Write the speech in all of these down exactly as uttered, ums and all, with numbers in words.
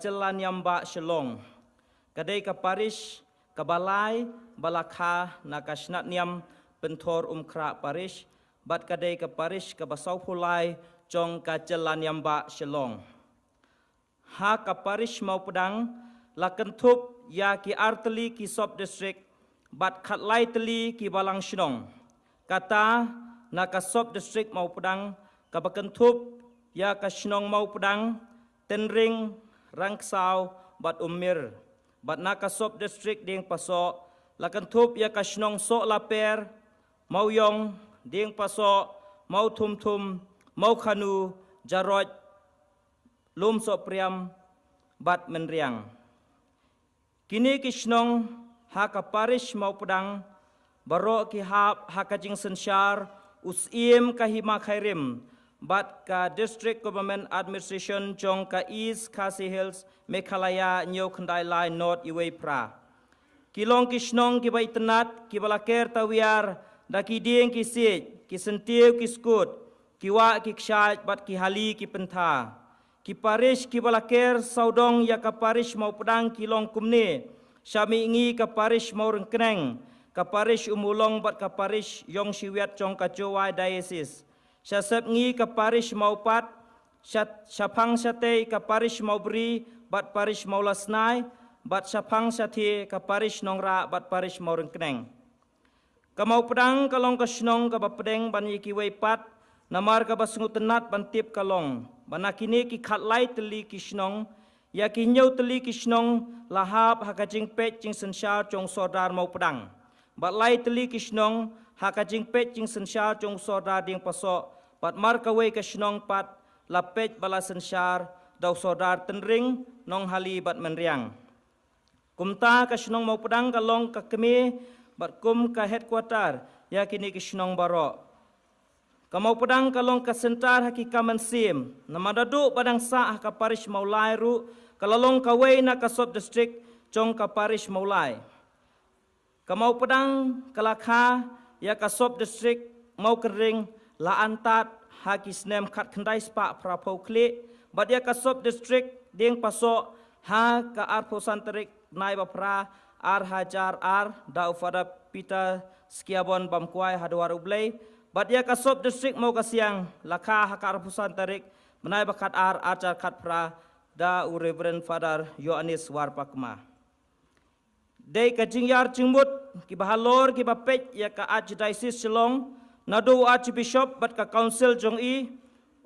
Jylla Niam Bah Shillong. Ka dei ka parish kaba lai ba la kha na ka shnat niam Pynthorumkhrah Parish, bad ka dei ka parish kaba sawphew lai jong ka Jylla Niam Bah Shillong. Ha ka parish Mawpdang la kynthup ïa ki artylli ki sub district bad khatlai tylli ki balang shnong. Kata na ka sub district Mawpdang kaba kynthup ïa ka shnong Mawpdang, Tynring, Rangksaw bad Umir. Bad na ka sub district Diengpasoh la kynthup ïa ka shnong Sohlaper, Mawiong, Diengpasoh, Mawthumthum, Mawkhanu, Jaroi, Lumsohpriam bad Mynriang. Kine ki shnong ha ka parish Mawpdang baroh ki hap ha ka jingsynshar u Syiem ka Hima Khyrim bad ka District Government Administration jong ka East Khasi Hills, Meghalaya, hynñiew khyndai lai North uwei phra. Ki long ki shnong kiba itynnad, kiba la ker tawiar da ki dieng ki siej, ki syntiew ki skud, ki wah ki kshaid bad ki hali ki pyntha. Ki parish kiba la ker sawdong ïa ka parish Mawpdang ki long kumne: sha mihngi ka parish Mawryngkneng, ka parish Ummulong bad ka parish Iongsiwiat jong ka Jowai Diocese. Sha sepngi ka parish Mawpat, sha, shaphang shatei ka parish Mawbri bad parish Mawlasnai, bad shaphang shathie ka parish Nongrah bad parish Mawryngkneng. Ka Mawpdang ka long ka shnong kaba pdeng ban ïa kiwei pat, namar kaba sngewtynnad ban tip ka long ba na kine ki khatlai tylli ki shnong, ïa ki hynñiew tylli ki shnong la hap ha ka jingpeit jingsynshar jong u Sordar Mawpdang. Bad lai tylli ki shnong ha ka jingpeit jingsynshar jong u Sordar Diengpasoh, bad mar kawei ka shnong pat la peit ba la synshar da u Sordar Tynring, Nonghali bad Mynriang. Kumta ka shnong Mawpdang ka long ka kmie bad kum ka headquarter ïa kine ki shnong baroh. Ka Mawpdang ka long ka center ha ki kam mynsiem, namar naduh ba dang sah ha ka parish Mawlai ruh ka la long kawei na ka sub district jong ka parish Mawlai. Ka Mawpdang ka la kha ïa ka sub district Mawkynreng la antad ha ki snem khatkhyndai spah phraphew khlieh, bad ïa ka sub district Diengpasoh ha ka arphew san tarik bnai ba phra ar hajar ar da u Father Peter Skiabon Bamkwai ha dwar U Blei, bad ïa ka sub district Mawkasiang la kha ha ka arphew san tarik bnai ba khatar ar hajar khatphra da u Reverend Father Ïoannis Warpakma. Dei ka jingïar jingmut kiba halor kiba peit ïa ka Archdiocese Shillong, naduh u Archbishop bad ka Council jong i,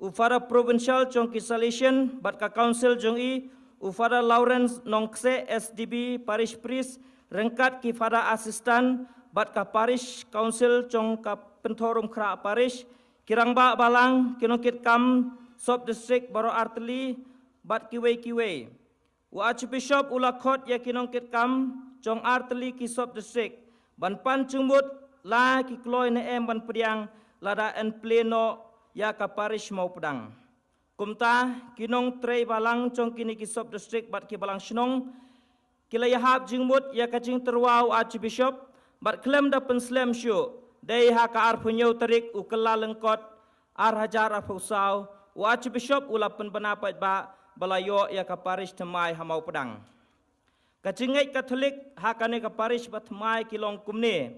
u Father Provincial jong ki Salesian bad ka Council jong i, u Father Lawrence Nongkseh S D B, Parish Priest, ryngkat ki Father Assistant bad ka Parish Council jong ka Pynthorumkhrah Parish, ki rangbah balang, ki nongkitkam sub district baroh artylli bad kiwei kiwei. U Archbishop u la khot ïa ki nongkitkam jong artylli ki sub district ban pan jingmut la ki kloi ne em ban pdiang lada yn plie noh ïa ka parish Mawpdang. Kumta ki nongtrei balang jong kine ki sub district bad ki balang shnong ki la ïahap jingmut ïa ka jingtyrwa u Archbishop, bad khlem da pynslem shuh, dei ha ka arphew hynñiew tarik u Kyllalyngkot ar hajar arphew saw, u Archbishop u la pynbna paidbah ba la ïoh ïa ka parish thymmai ha Mawpdang. Ka jingngeit Katholik ha kane ka parish ba thymmai ki long kumne: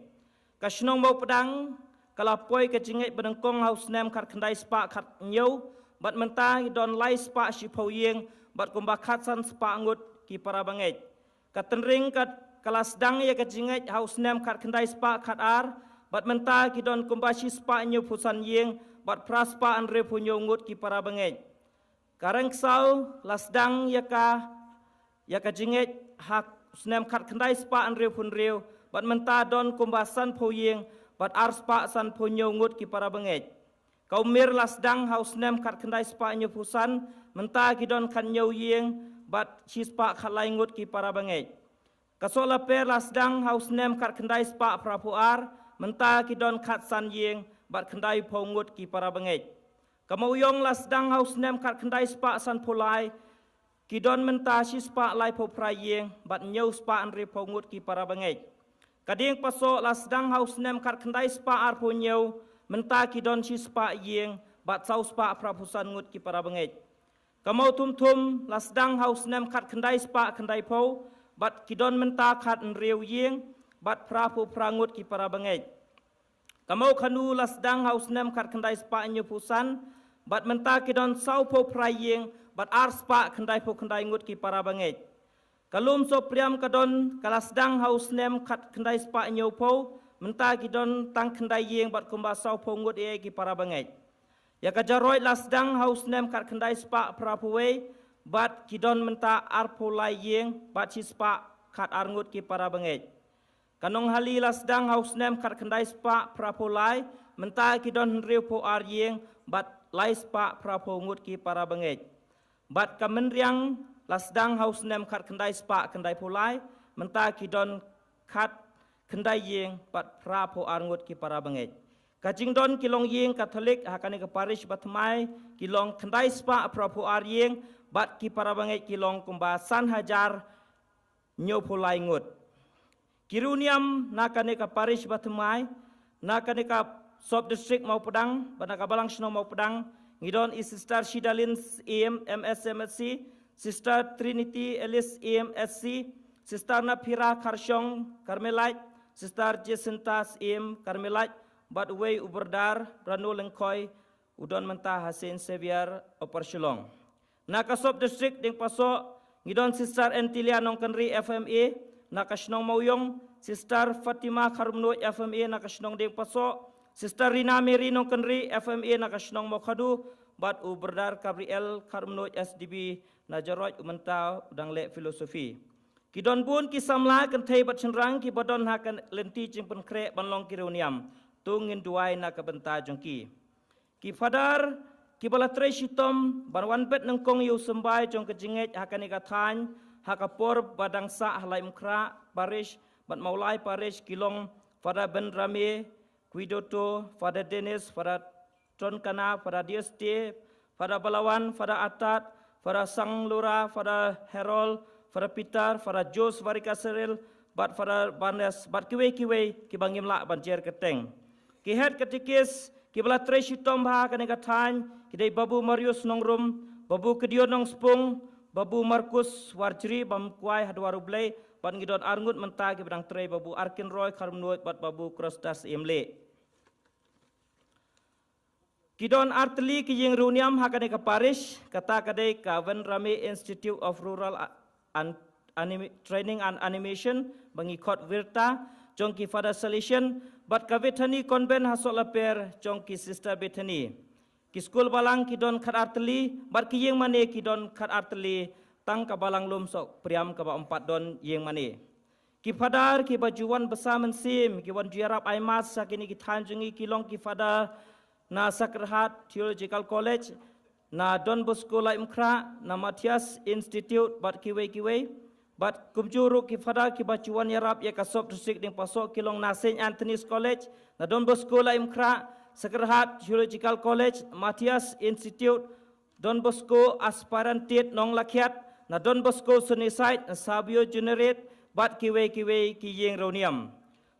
ka shnong Mawpdang ka la poi ka jingngeit banyngkong ha u snem khatkhyndai spah khathynñiew, bad mynta ki don lai spah shiphew ïing bad kumba khatsan spah ngut ki para bangeit. Ka Tynring ka, ka la sdang ïa ka jingngeit ha u snem khatkhyndai spah khatar, bad mynta ki don kumba shispah hynñiewphew san ïing bad phra spah hynriewphew hynñiew ngut ki para bangeit. Ka Rangksaw la sdang ïa ka, ïa ka jingngeit ha u snem khatkhyndai spah hynriewphew hynriew, bad mynta don kumba sanphew ïing bad ar spah sanphew hynñiew ngut ki para bangeit. Ka Umir la sdang ha u snem khatkhyndai spah hynñiewphew san, mynta ki don khathynñiew ïing bad shispah khatlai ngut ki para bangeit. Ka Sohlaper la sdang ha u snem khatkhyndai spah phraphew ar, mynta ki don khatsan ïing bad khyndaiphew ngut ki para bangeit. Ka Mawiong la sdang ha u snem khatkhyndai spah sanphew lai, ki don mynta shispah laiphew phra ïing bad hynñiew spah hynriewphew ngut ki para bangeit. Ka Diengpasoh la sdang ha u snem khatkhyndai spah arphew hynñiew, mynta ki don shispah ïing bad saw spah phraphew san ngut ki para bangeit. Ka Mawthumthum la sdang ha u snem khatkhyndai spah khyndaiphew, bad ki don mynta khathynriew ïing, bad phraphew phra ngut ki para bangeit. Ka Mawkhanu la sdang ha u snem khatkhyndai spah hynñiewphew san, bad mynta ki don sawphew phra ïing, bad ar spah khyndaiphew khyndai ngut ki para bangeit. Ka Lumsohpriam ka don, ka la sdang ha u snem khatkhyndai spah hynñiewphew, mynta ki don tang khyndai ïing bad kumba sawphew ngut ïa ki para bangeit. Ïa ka Jaroit la sdang ha u snem khatkhyndai spah phraphew wei, bad ki don mynta arphew lai ïing, bad shi spah khatar ngut ki para bangeit. Ka Nonghali la sdang ha u snem khatkhyndai spah phraphew lai, mynta ki don hynriewphew ar ïing, bad lai spah phraphew ngut ki para bangeit. Bad ka Mynriang la sdang ha u snem khatkhyndai spah khyndaiphew lai, mynta ki don khatkhyndai ïing, bad phraphew ar ngut ki para bangeit. Ka jingdon ki longïing Katholik ha kane ka parish bathymmai ki long khyndai spah phraphew ar ïing, bad ki para bangeit ki long kumba san hajar hynñiewphew lai ngut. Ki riewniam na kane ka parish bathymmai, na kane ka sub district Mawpdang, bad na ka balang shnong Mawpdang, ngi don i Sister Shidalin Syiem, M S, M Sc, Sister Trinity Ellis Syiem, S C, Sister Naphira Kharshong, Carmelite, Sister Jacinta Syiem, Carmelite, bad uwei u Brother Branu Lyngkhoi, u don mynta ha Saint Xavier, Upper Shillong. Na ka sub district Diengpasoh, ngi don Sister Antilia Nongkynrih, F M A, na ka shnong Mawiong, Sister Fatima Kharumnuid, F M A, na ka shnong Diengpasoh, Sister Rina Mary Nongkynrih, F M A, na ka shnong Mawkhadu, bad u Brother Gabriel Kharumnuid, S D B, na Jaroit, u mynta u dang leh philosophy. Ki don bun ki samla kynthei bad shynrang kiba don ha ka lynti jingpynkhreh ban long ki riewniam. To ngin duwai na ka bynta jong ki. Ki Father kiba la trei shitom ban wan bet nyngkong ïa u symbai jong ka jingngeit ha kane ka thaiñ, ha ka por ba dang sah ha Laitumkhrah parish bad Mawlai parish ki long Father Benrame Kuidoto, Father Dennis, Father Tronkana, Father Dioste, Father Balawan, Father Atat, Father Sanglura, Father Harold, Father Peter, Father Jos Varikaseril, bad Father Barnes, bad kiwei kiwei kiba ngim lah ban jer kyrteng. Ki head katekis kiba la trei shitom bha ha kane ka thaiñ ki dei Babu Marius Nongrum, Babu Kdion Nongspung, Babu Markus Warjri, bam kwai ha dwar U Blei, bad ngi don ar ngut mynta kiba dang trei, Babu Arkin Roy Kharumnuid bad Babu Krostas Imleh. Ki don artylli ki ïing riewniam ha kane ka parish, kata ka dei ka Venrame Institute of Rural A-, an-, Anima-, Training and Animation, ba ngi khot VIRTA, jong ki Father Salesian, bad ka Bethany Convent ha Sohlaper, jong ki Sister Bethany. Ki skul balang ki don khatar tylli, bad ki ïing mane ki don khatar tylli, tang ka balang Lumsohpriam kaba ym pat don ïing mane. Ki Father kiba ju wan bsa mynsiem, ki wan ju ïarap ai mass ha kine ki thaiñ jong ngi ki long ki Father na Sacred Heart Theological College, na Don Bosco Laitumkhrah, na Matthias Institute, bad kiwei kiwei. Bad kumjuh ruh ki Father kiba ju wan ïarap ïa ka sub district Diengpasoh ki long na Saint Anthony's College, na Don Bosco Laitumkhrah, Sacred Heart Theological College, Matthias Institute, Don Bosco Aspirant Tit Nonglakhiat, na Don Bosco Sunnyside, na Savio Juniorate, bad kiwei kiwei ki ïing riewniam.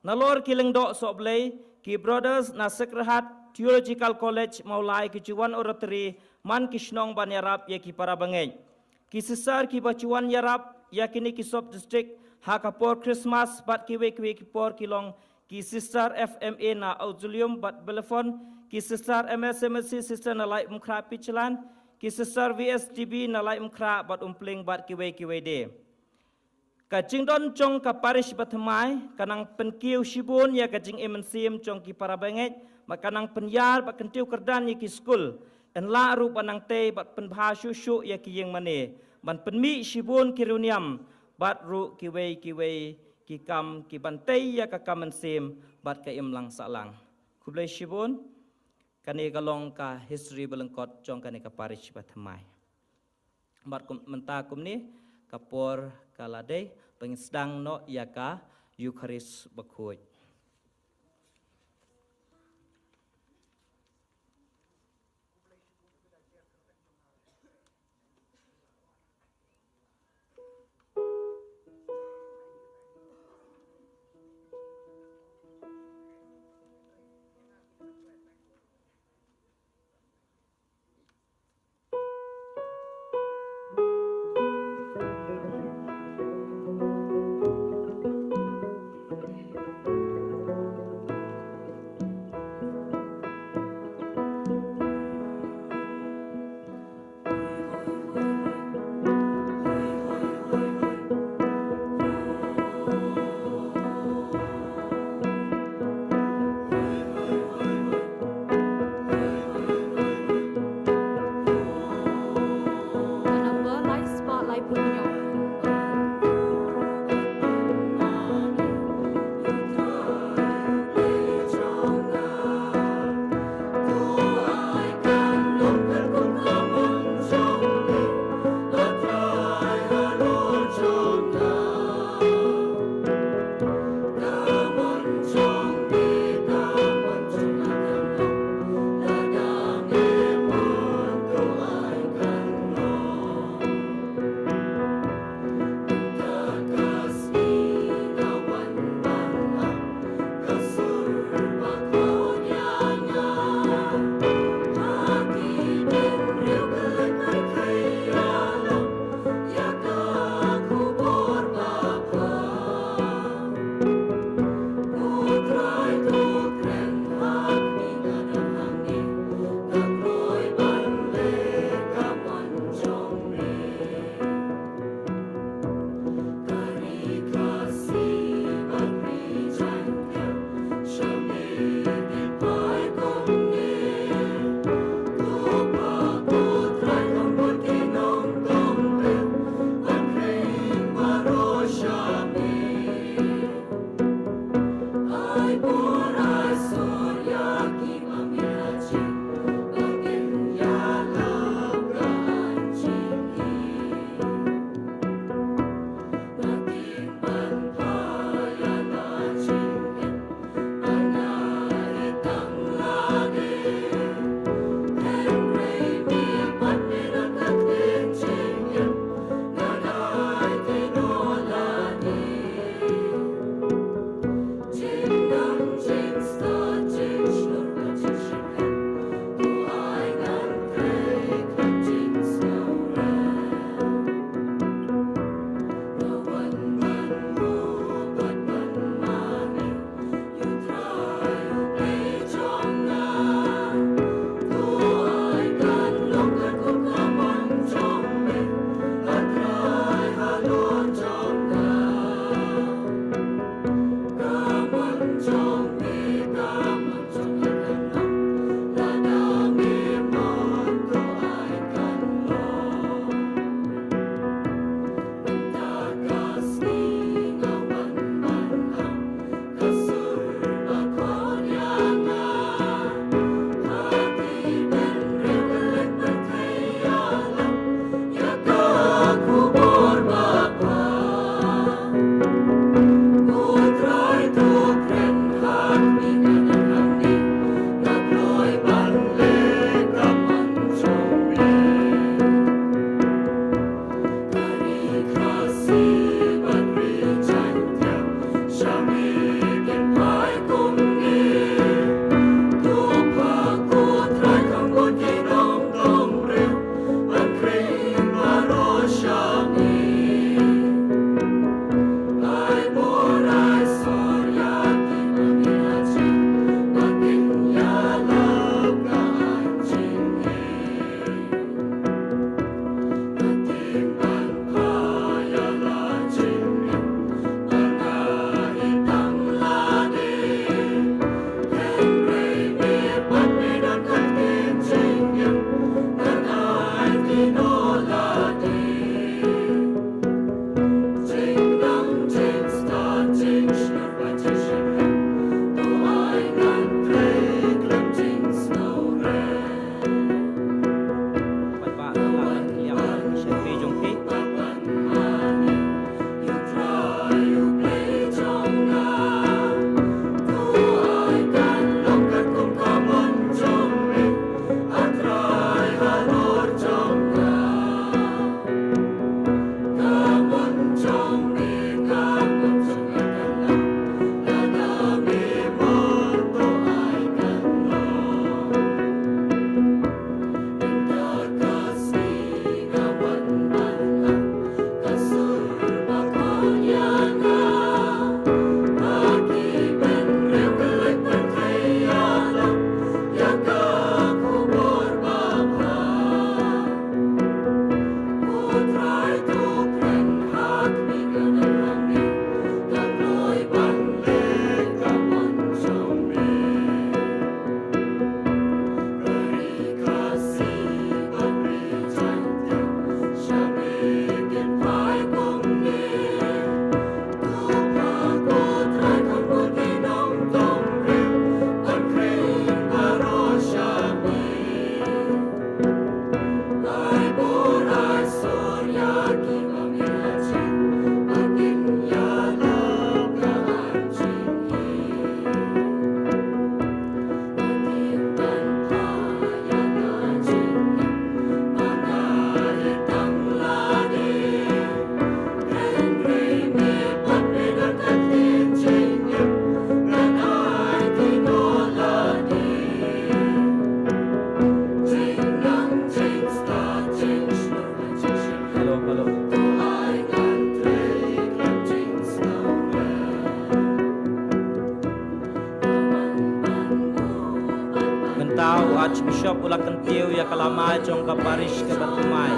Nalor ki lyngdoh sohblei, ki Brothers na Sacred Heart Theological College Mawlai ki ju wan oratory man ki shnong ban ïarap ïa ki para bangeit. Ki sister kiba ju wan ïarap ïa kine ki sub district ha ka por Christmas bad kiwei kiwei ki por ki long ki sister F M A na Auxilium bad Belafon, ki sister M S M S C sister na Laitumkhrah Pitchland, ki sister V S D B na Laitumkhrah bad Umpling bad kiwei kiwei de. Ka jingdon jong ka parish bathymmai ka nang pynkiew shibun ïa ka jingim mynsiem jong ki para bangeit, bad ka nang pynïar bad kyntiew kyrdan ïa ki skul, yn lah ruh ban nang tei bad pynbha shuh shuh ïa ki ïing mane, ban pynmih shibun ki riewniam, bad ruh kiwei kiwei ki kam ki ban tei ïa ka kam mynsiem bad ka imlang sahlang. Khublei shibun. Kane ka long ka history ba lyngkot jong kane ka parish bathymmai. Bad kum, mynta kumne ka por ka la dei ba ngin sdang noh ïa ka Eucharist bakhuid. Archbishop u la kyntiew ïa ka lama jong ka parish kaba thymmai.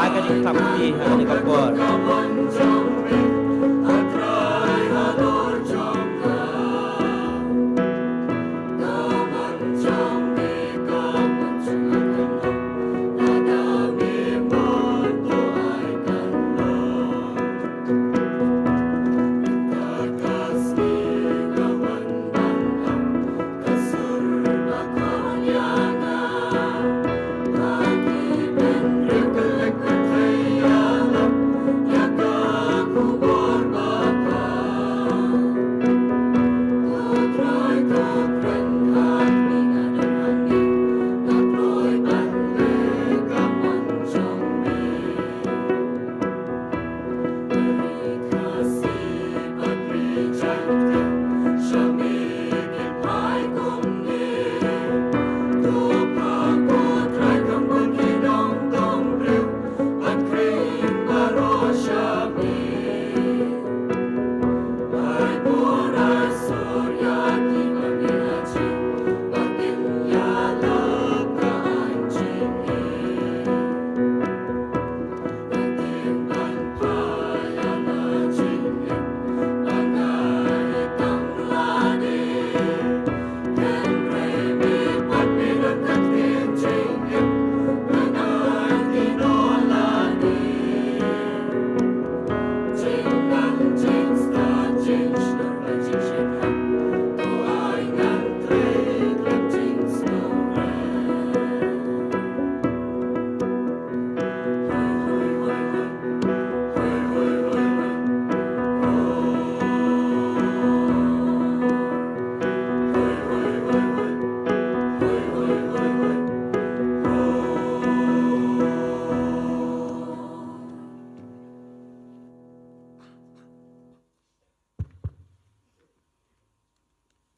Ai ka jingthap kti ha kane ka por.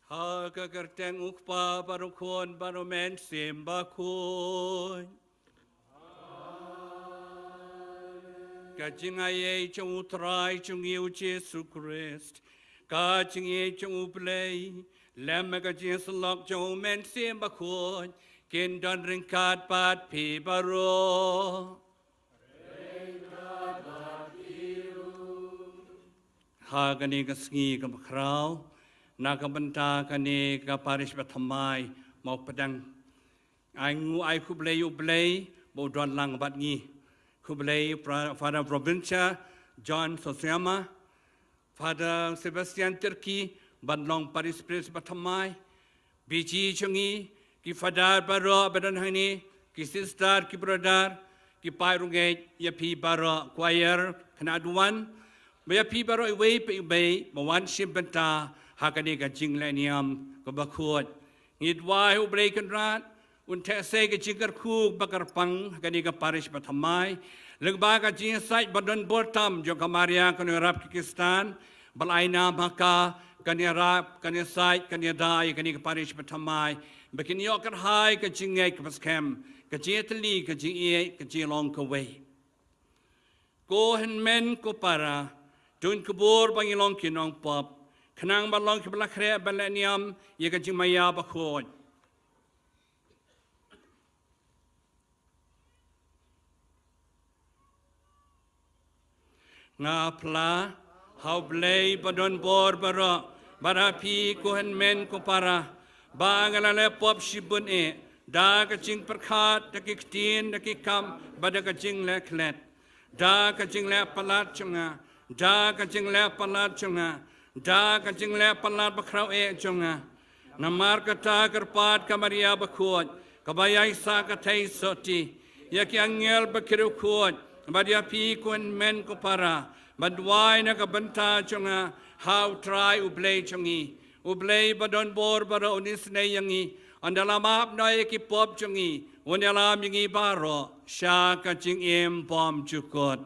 Ha ka kyrteng U Kpa bad U Khun bad U Mynsiem Bakhuid. Ka jingaiei jong U Trai jong ngi U Jisu Khrist, ka jingïeit jong U Blei, lem ka jingïasyllok jong U Mynsiem Bakhuid, kin don ryngkat bad phi baroh. Ha kane ka sngi kaba khraw, na ka bynta kane ka parish bathymmai Mawpdeng, ai ngi ai khublei ïa U Blei ba u don lang bad ngi. Khublei Fra-, Father Provincia John Sosiama, Father Sebastian Tirki, ban long parish priest bathymmai. Biji jong ngi, ki father baroh ba don hangne, ki sister, ki brother, ki paid rangeit, ïa phi baroh choir, khynnah duwan, bad ïa phi baroh iwei pa iwei ba wan shim bynta ha kane ka jingleh niam kaba khuid. Ngi duwai U Blei Kynrad un theh sei ka jingkyrkhu ba kyrpang ha kane ka parish bathymmai, lyngba ka jingïasaid ba don bor tam jong ka Maria kane ka ïarap ki Khristan, ba la ai nam ha ka, kan ïarap, kan ïasaid, kan ïada ïa kane ka parish bathymmai, ba kin ïoh kyrhai ka jingngeit kaba skhem, ka jingïatylli, ka jingïeit, ka jinglong kawei. Ko hynmen ko para, to ngin kyrkhu ba ngin long ki nongpop, khnang ban long kiba la khreh ban leh niam ïa ka jingmaïa bakhuid. Nga phla ha U Blei ba don bor baroh, bad ha phi ko hynmen ko para, ba nga la leh pop shibun eh, da ka jingpyrkhat, da ki ktien, da ki kam, bad da ka jingleh klet. Da ka jingleh palat jong nga, da ka jingleh palat jong nga, da ka jingleh palat bakhraw eh jong nga. Namar kata kyrpad ka Maria bakhuid, kaba ïaisah ka thei sotti, ïa ki angel ba ki riewkhuid, bad ïa phi ko hynmen ko para, ba duwai na ka bynta jong nga ha U Trai U Blei jong ngi. U Blei ba don bor baroh un isynei ïa ngi, un da la map noh ïa ki pop jong ngi, un ïalam ïa ngi baroh sha ka jingim bymjukut.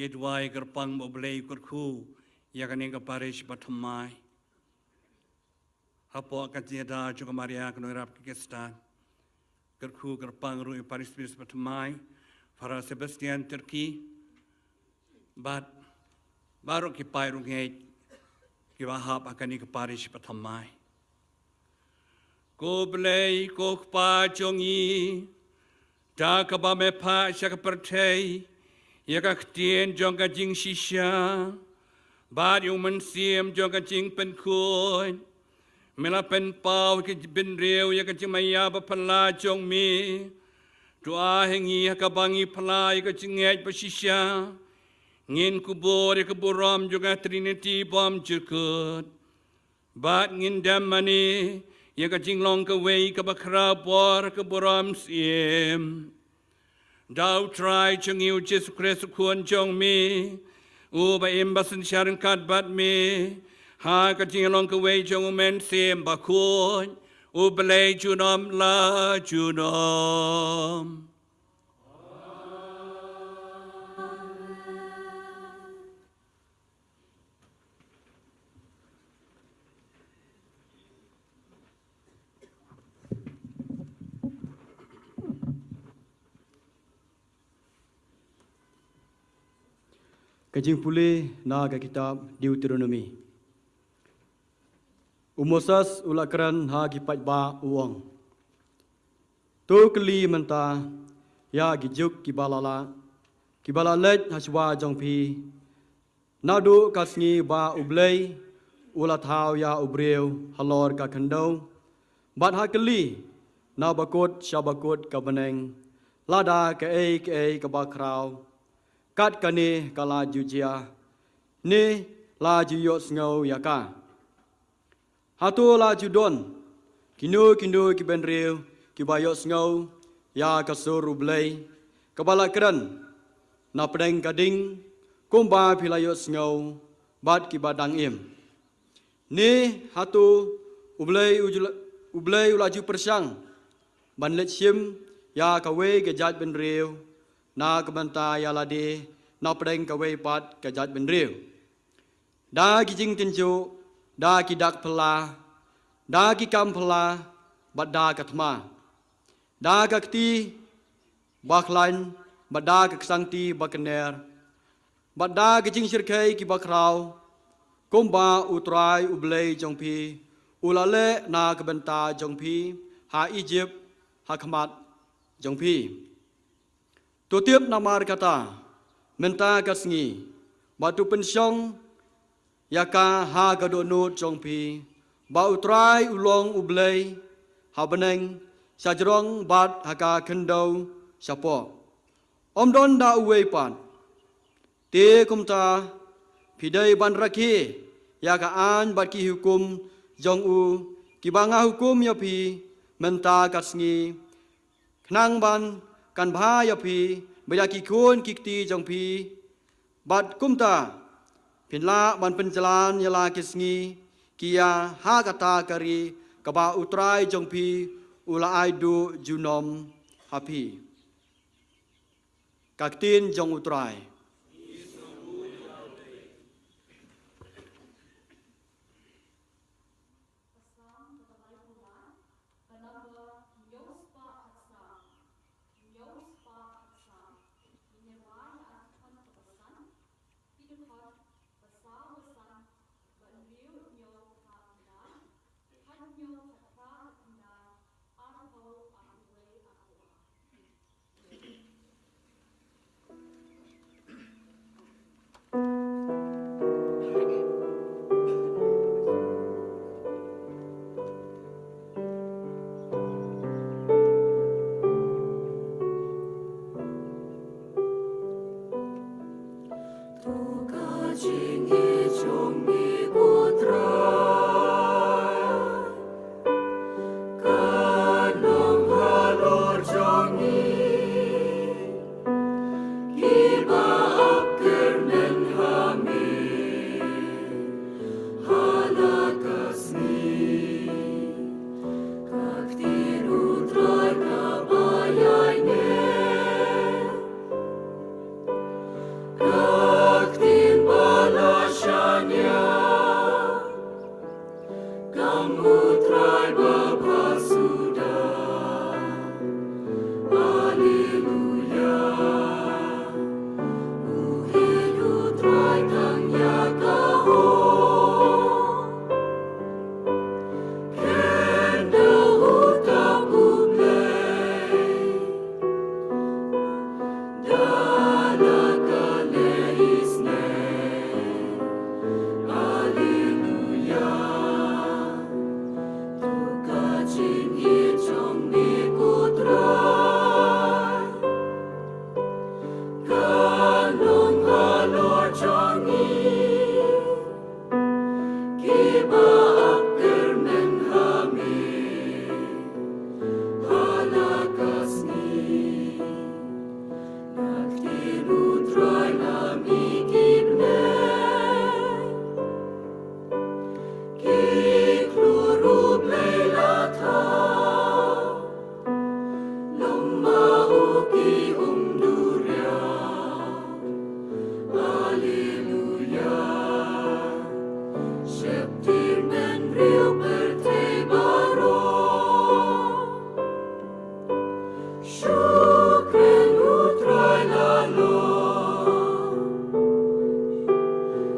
Ïa duwai kyrpang ba U Blei u kyrkhu ïa kane ka parish ba thymmai. Hapoh ka jingïada jong ka Maria ka nongrap ka Khristan. Kyrkhu kyrpang ruh ïa u parish priest ba thymmai, Father Sebastian Turkey. Bad baroh ki paid rangeit kiba hap ha kane ka parish ba thymmai. Ko Blei, ko Kpa jong ngi, da kaba me phah sha ka pyrthei ïa ka ktien jong ka jingshisha bad ïa u mynsiem jong ka jingpynkhuid, me la pynpaw ïa ki bynriew ïa ka jingmaïa ba phylla jong me. To ai ha ngi ha kaba ngi phylla ïa ka jingngeit ba shisha, ngin kubur ïa ka burom jong ka Trinity bymjukut. Bad ngin dem mane ïa ka jinglong kawei kaba khraw por ka burom syiem. Da U Trai jong ngi U Jisu Khrist U Khun jong me, uba im bad synshar ryngkat bad me ha ka jinglong kawei jong U Mynsiem Bakhuid, U Blei junom la junom. Ka jingpule na ka kitab Deuteronomi. U Moses u la kren ha ki paidbah u ong: To kylli mynta ïa ki juk kiba la lah, kiba la leit ha shuwa jong phi, naduh ka sngi ba U Blei u la thaw ïa u briew halor ka khyndew, bad ha kylli na bakut sha bakut ka bneng, lada kaei kaei kaba khraw kat kane ka la ju jia, ne la ju ïohsngew ïa ka. Hato la ju don kino kino ki bynriew kiba ïohsngew ïa ka sur U Blei, kaba la kren na pdeng ka ding, kumba phi la ïohsngew, bad kiba dang im? Ne hato U Blei u ju la, U Blei u la ju pyrshang ban leit shim ïa kawei ka jaitbynriew na ka bynta ïa lade na pdeng kawei pat ka jaitbynriew? Da ki jingtynjuh, da ki dak phylla, da ki kam phylla, bad da ka thma, da ka kti ba khlaiñ, bad da ka ksangti ba kner, bad da ka jingshyrkhei kiba khraw, kumba U Trai U Blei jong phi u la leh na ka bynta jong phi ha Ijipt, ha khmat jong phi. To tip namar kata mynta ka sngi, bad to pynshong ïa ka ha ka dohnud jong phi, ba U Trai u long U Blei ha bneng shajrong bad ha ka khyndew shapoh. Ym don da uwei pat. Te kumta phi dei ban rakhe ïa ka aiñ bad ki hukum jong u, kiba nga hukum ïa phi mynta ka sngi, khnang ban kan bha ïa phi bad ïa ki khun ki kti jong phi. Bad kumta phin lah ban pynjlan ïa la ki sngi ki ïa ha kata ka ri kaba U Trai jong phi u la ai duh junom ha phi. Ka ktien jong U Trai.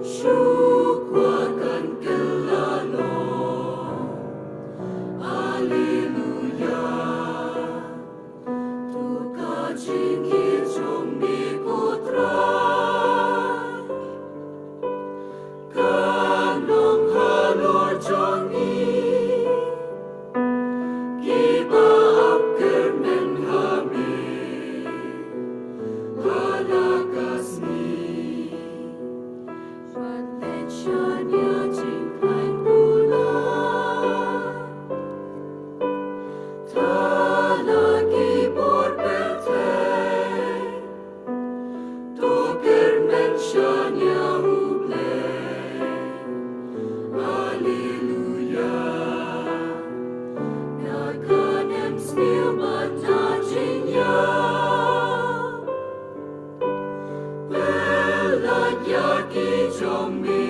Shu kwah kan kylla long. Alleluia. To ka jingïeit jong me ko Trai kan long halor jong ngi. Kiba ap kyrmen ha me ha la ka sngi. Wat leit shaniah jingkhlaiñ kular. Thala ki bor pyrthei. To kyrmen shaniah U Blei. Alleluia. Na ka nemsniew bad na jingïap. Pynlait ïa ki jong me.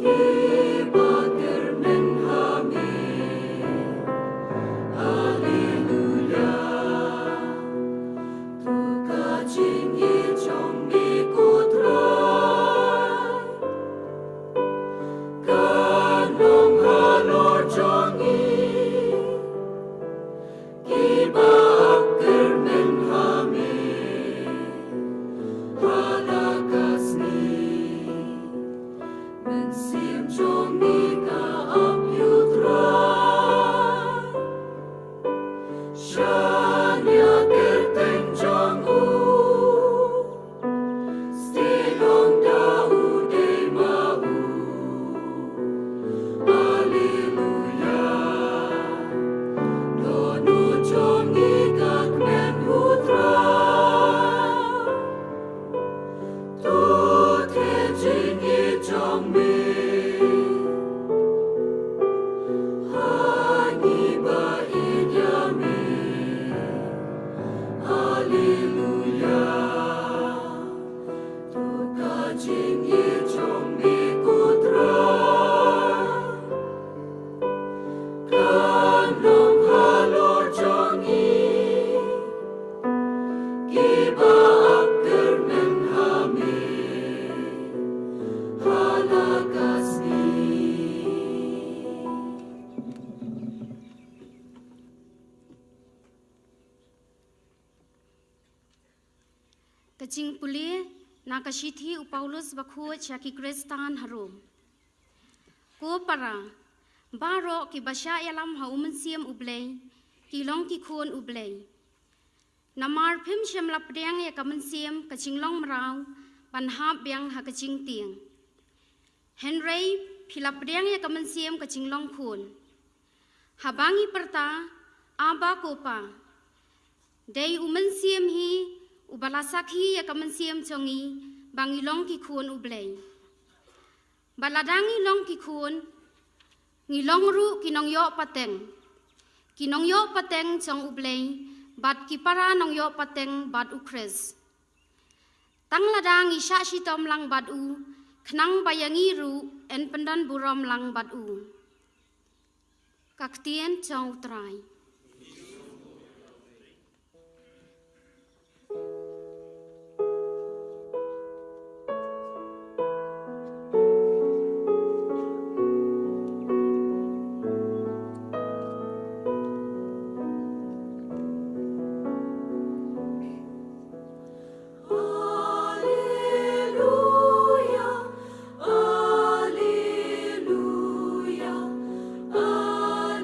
Kiba kyrmen ha me. Alleluia. To ka jingïeit jong me ko Trai. Kan long halor jong ngi. Kiba ap kyrmen ha me. Ha la ka sngi. Mynsiem jong ngi ka ap ïa U Trai. Shaniah kyrteng jong u. Stilong da u dei ma u. Alleluia. Dohnud jong ngi ka kmen U Trai. To theh jingïeit jong me. Ha ngi ba ïeit ïa me. Alleluia. To ka jingïeit jong me ko Trai. Kan long halor jong ngi. Kiba ap kyrmen ha me. Ha la ka sngi. Ka jingpule na ka shithi u Paulus bakhuid sha ki Khristan ha Rom. Ko para, baroh kiba shah ïalam ha u Mynsiem U Blei, ki long ki khun U Blei. Namar phim shym la pdiang ïa ka mynsiem ka jinglong mraw ban hap biang ha ka jingtieng. Hynrei phi la pdiang ïa ka mynsiem ka jinglong khun. Haba ngi pyrta, Abba ko Pa. Dei u Mynsiem hi uba la sakhi ïa ka mynsiem jong ngi ba ngi long ki khun U Blei. Bad lada ngi long ki khun, ngi long ruh ki nongïoh pateng. Ki nongïoh pateng jong U Blei, bad ki para nongïoh pateng bad U Khrist. Tang lada ngi shah shitom lang bad u, khnang ba ïa ngi ruh yn pyndon burom lang bad u. Ka ktien jong U Trai. Alleluia, alleluia, alleluia.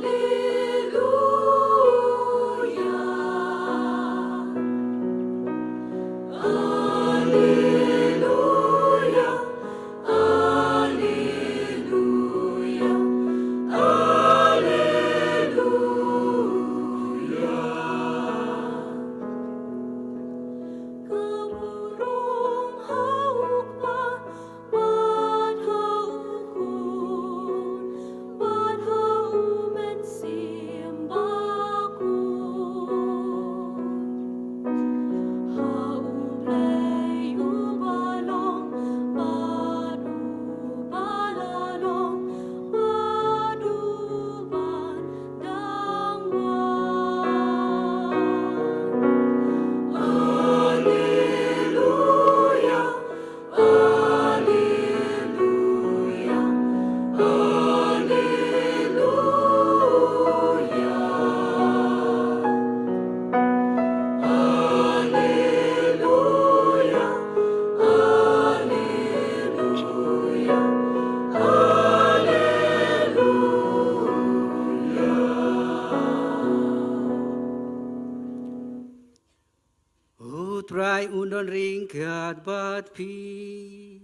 bad phi.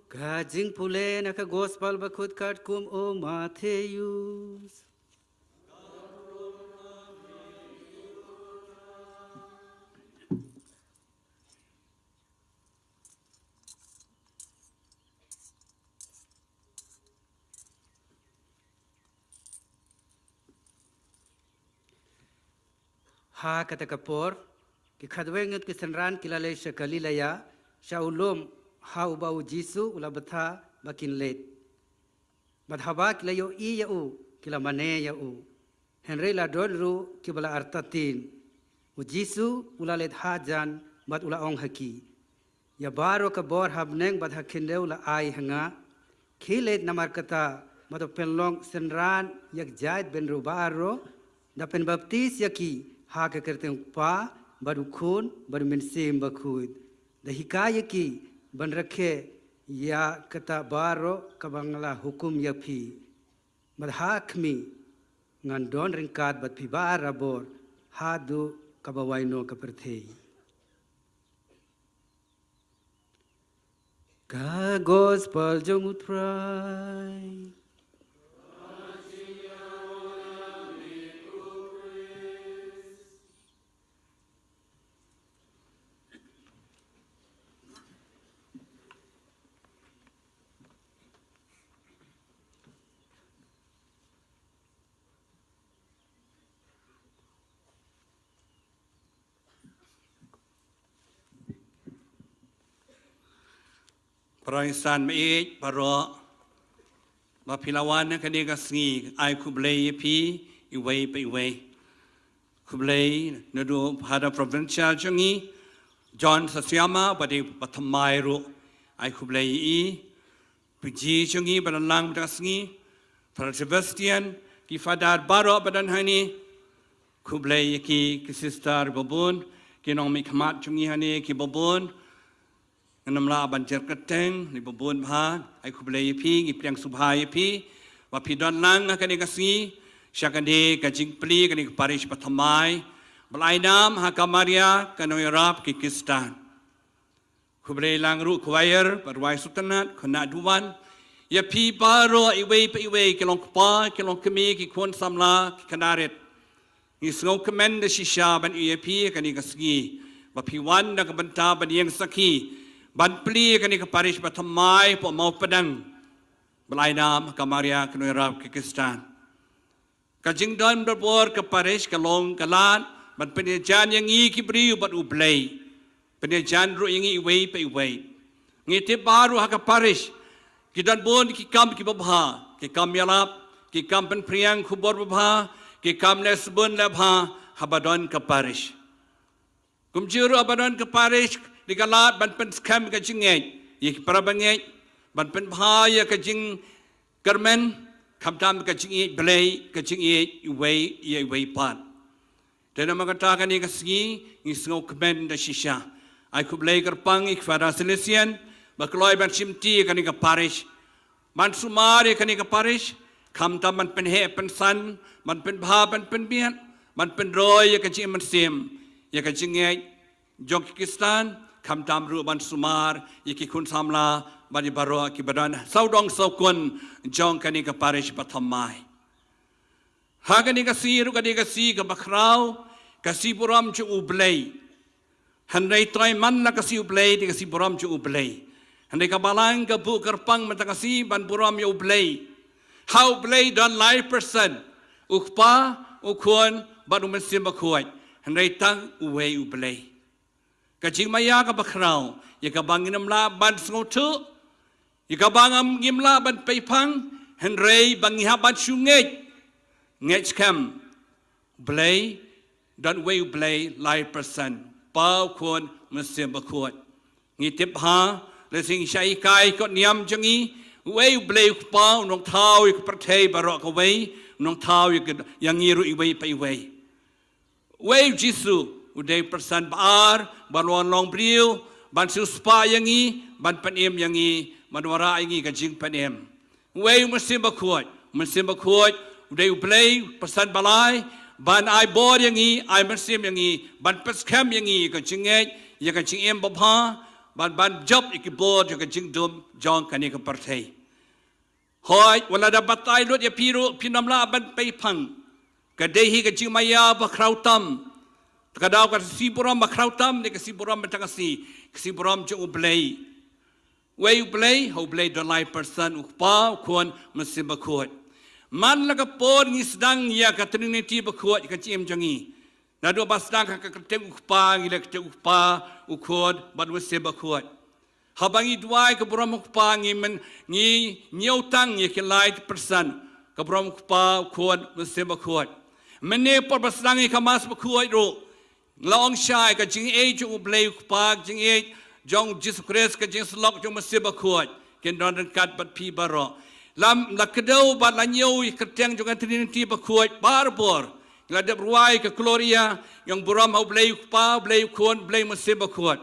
Ka jingpule na ka gospel bakut katkum u Mathaios. Ha kata ka por, ki khatwei ngut ki synran ki la leit sha Galilea, sha u lum ha uba u Jisu u la bthah ba kin leit. Bad haba ki la ïohi ïa u, ki la mane ïa u. Hynrei la don ruh kiba la artatien. U Jisu u la leit hajan bad u la ong ha ki, ïa baroh ka bor ha bneng bad ha khyndew la ai ha nga. Khie leit namar kata, bad to pynlong synran ïa ki jait bynriew baroh, da pynbaptis ïa ki ha ka kyrteng u Kpa, bad u Khun, bad u Mynsiem Bakhuid. Da hikai ïa ki ban rakhe ïa kata baroh kaba nga la hukum ïa phi. Bad ha khmih, ngan don ryngkat bad phi barabor haduh kaba wai noh ka pyrthei. Ka gospel jong u Trai. Para insan meit baroh ba phi la wan ha kane ka sngi, ai khublei ïa phi iwei pa iwei. Khublei naduh Father Provincial jong ngi, John Sasiama, ba dei ba thymmai ruh, ai khublei ïa i. P G jong ngi ba don lang mynta ka sngi, Father Sebastian, ki Father baroh ba don hangne. Khublei ïa ki, ki sister ba bun, ki nongmihkhmat jong ngi hangne ki ba bun. Ngam lah ban jer kyrteng, ngi ba bun bha, ai khublei ïa phi, ngi pdiang sngewbha ïa phi ba phi don lang ha kane ka sngi sha kane ka jingplie kane ka parish ba thymmai ba la ai nam ha ka Maria ka Nongïarap ki Khristan. Khublei lang ruh choir ba rwai sngewtynnat, khynnah duwan, ïa phi baroh iwei pa iwei, ki long kpa, ki long kmie, ki khun samla, ki khynnah rit. Ngi sngewkmen da shisha ban ïohi ïa phi ha kane ka sngi ba phi wan da ka bynta ban ïeng sakhi ban plie kane ka parish ba thymmai hapoh Mawpdeng ba la ai nam ha ka Maria ka Nongïarap ki Khristan. Ka jingdon barabor ka parish ka long ka lad ban pynïajan ïa ngi ki briew bad U Blei. Pynïajan ruh ïa ngi iwei pa iwei. Ngi tip baroh ha ka parish ki don bun ki kam kiba bha, ki kam ïalap, ki kam pynphriang khubor babha, ki kam leh sbun leh bha haba don ka parish. Kumjuh ruh haba don ka parish, dei ka lad ban pynskhem ka jingngeit ïa ki para bangeit, ban pynbha ïa ka jingkyrmen, khamtam ka jingïeit Blei, ka jingïeit iwei ïa iwei pat. Te namar kata kane ka sngi ngi sngewkmen da shisha. Ai khublei kyrpang ïa ki Father Salesian ba kloi ban shimti ïa kane ka parish, ban sumar ïa kane ka parish, khamtam ban pynheh pynsan, ban pynbha ban pynbiang, ban pynroi ïa ka jingmynsiem, ïa ka jingngeit jong ki Khristan, khamtam ruh ban sumar ïa ki khun samla bad ïa baroh kiba don sawdong sawkun jong kane ka parish ba thymmai. Ha kane ka sngi ruh ka dei ka sngi kaba khraw, ka sngi burom jong U Blei. Hynrei trai man la ka sngi U Blei, dei ka sngi burom jong U Blei. Hynrei ka Balang ka buh kyrpang mynta ka sngi ban burom ïa U Blei. Ha U Blei don lai persen, U Kpa, U Khun bad U Mynsiem Bakhuid. Hynrei tang uwei U Blei. Ka jingmaïa kaba khraw, ïa kaba ngim lah ban sngewthuh, ïa kaba ngam ngim lah ban peiphang, hynrei ba ngi hap ban shu ngeit. Ngeit skhem. Blei, don uwei U Blei lai persen, Kpa, U Khun, Mynsiem Bakhuid. Ngi tip bha, lehse ngi shah hikai kot niam jong ngi, uwei U Blei U Kpa u nongthaw ïa ka pyrthei baroh kawei, u nongthaw ïa ka, ïa ngi ruh iwei pa iwei. Uwei U Jisu, u dei persen ba ar ba la wan long briew ban siewspah ïa ngi, ban pynim ïa ngi, ban wanrah ïa ngi ka jingpynim. Uwei U Mynsiem Bakhuid, U Mynsiem Bakhuid u dei U Blei persen ba lai, Ban ai bor ïa ngi, ai mynsiem ïa ngi, ban pynskhem ïa ngi, ïa ka jingngeit, ïa ka jingim babha, ban, ban jop ïa ki bor, ïa ka jingdum, jong kane ka pyrthei. Hooid, wat la da batai lut ïa phi ruh, phin ym lah ban pei phang. Ka dei hi ka jingmaïa bakhraw tam. Ka dei ka sngi burom bakhraw tam, ne ka sngi burom mynta ka sngi, ka sngi burom jong U Blei. Uei U Blei, ha U Blei don lai person, U Kpa, U Khun, Mynsiem Bakhuid. Man la ka por ngi sdang ïa ka Trinity bakhuid, ka jingim jong ngi. Naduh ba sdang ha ka kyrteng U Kpa, ngi leh kyrteng U Kpa, U Khun, bad U Mynsiem Bakhuid. Haba ngi duwai ka burom U Kpa, ngi myn, ngi ñiew tang ïa ki lai person, ka burom U Kpa, U Khun, U Mynsiem Bakhuid. Mynne por ba sdang ïa ka Mass bakhuid ruh, la ong shai ka jingaiei jong U Blei U Kpa, ka jingaiei jong U Jisu Khrist, ka jingsyllok jong U Mynsiem Bakhuid, kin don ryngkat bad phi baroh. La, la kdew bad la ñiew ïa ka kyrteng jong ka Trinity bakhuid barabor. La dep rwai ka Gloria, ïa ka burom ha U Blei U Kpa, U Blei U Khun, U Blei Mynsiem Bakhuid.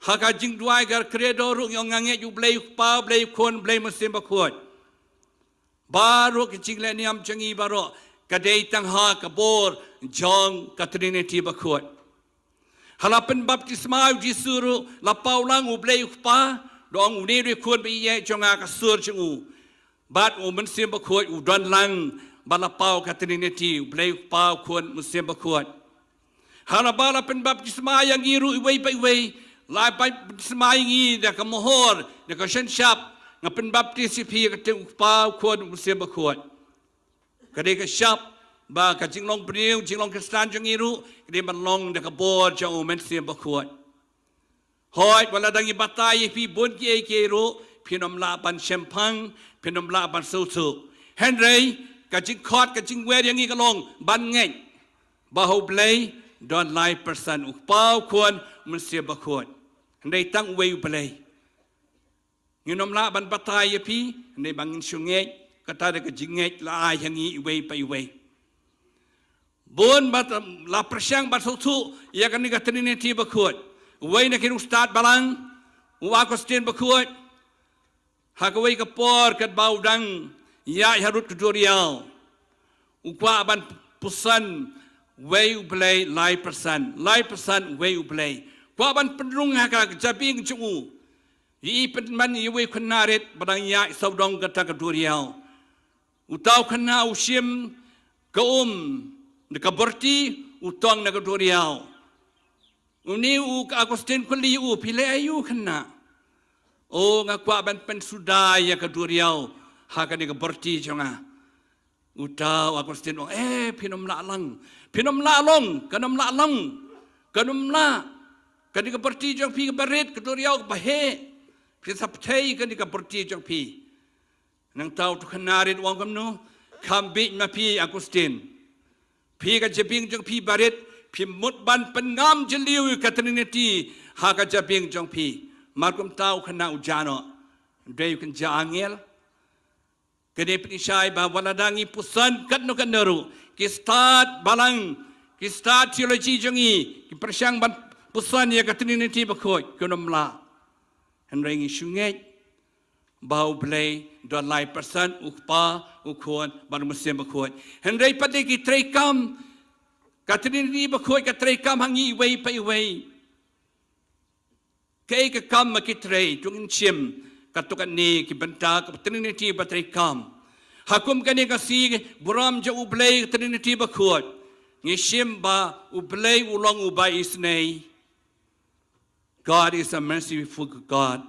Ha ka jingduwai ka Credo ruh ngi ong nga ngeit U Blei U Kpa, U Blei U Khun, U Blei Mynsiem Bakhuid. Baroh ka jingleh niam jong ngi baroh, ka dei tang ha ka bor jong ka Trinity bakhuid. Ha la pynbaptisma U Jisu ruh, la paw lang U Blei U Kpa, da ong une ruh U Khun ba ïeit jong nga, ka sur jong u. Bad U Mynsiem Bakhuid u don lang, bad la paw ka Trinity, U Blei U Kpa, U Khun, U Mynsiem Bakhuid. Ha la ba la pynbaptisma ïa ngi ruh iwei pa iwei, la pynbaptisma ïa ngi da ka mohor, da ka synshap, nga pynbaptis ïa phi ha ka kyrteng U Kpa, U Khun, U Mynsiem Bakhuid. Ka dei ka shap, ba ka jinglong briew, jinglong Khristan jong ngi ruh, ka dei ban long da ka bor jong U Mynsiem Bakhuid. Hooid, wat la dang ïa batai ïa phi bun kiei kiei ruh, phin ym lah ban shemphang, phin ym lah ban sngewthuh. Hynrei, ka jingkhot, ka jingwer ïa ngi ka long, ban ngeit. Ba ha U Blei, don lai person, U Kpa, U Khun, U Mynsiem Bakhuid. Hynrei tang uwei U Blei. Ngin ym lah ban batai ïa phi, hynrei ba ngin shu ngeit, kata da ka jingngeit la ai ha ngi iwei pa iwei. Bun bad, um, la pyrshang ban sngewthuh, ïa kane ka Trinity bakhuid. Uwei na ki riewstad balang, u Augustine bakhuid. Ha kawei ka por katba u dang ïaid harud ka duriaw. U kwah ban puson uwei U Blei lai persen, lai persen uwei U Blei. Kwah ban pynrung ha ka jabieng jong u. Ïa i pynban ïa uwei u khynnah rit ba dang ïaid sawdong kata ka duriaw. Uta u khynnah u shim ka um, na ka byrti, u tong na ka duriaw. Une u Augustine kylli u, phi leh aïu khynnah? O, nga kwah ban pynsuda ïa ka duriaw ha kane ka byrti jong nga. Uta u Augustine u ong, eh, phin ym lah long. Phin ym lah long, kan ym lah long. Kan ym lah. Kane ka byrti jong phi kaba rit, ka duriaw kaba heh. Phin sa pynthei kane ka byrti jong phi. Nangta uta u khynnah rit u ong kumno, kham bieit ma phi Augustine. Phi ka jabieng jong phi barit, phi mut ban pynngam jylliew ïa ka Trinity ha ka jabieng jong phi. Mar kumta u khynnah u jah noh. Dei u kynjah angel. Kane pynshai ba wat la dang ngi puson katno katno ruh. Ki stad balang, ki stad theology jong ngi, ki pyrshang ban puson ïa ka Trinity bakhuid, kin ym lah. Hynrei ngi shu ngeit ba U Blei don lai persen, U Kpa, U Khun, bad U Mynsiem Bakhuid. Hynrei pat de ki treikam, ka Trinity bakhuid ka treikam ha ngi iwei pa iwei. Kaei ka kam ma ki trei, to ngin shim katto katne ki bynta ka Trinity ba treikam. Ha kum kane ka sngi burom jong U Blei ka Trinity bakhuid. Ngi shim ba U Blei u long uba isynei. God is a merciful God.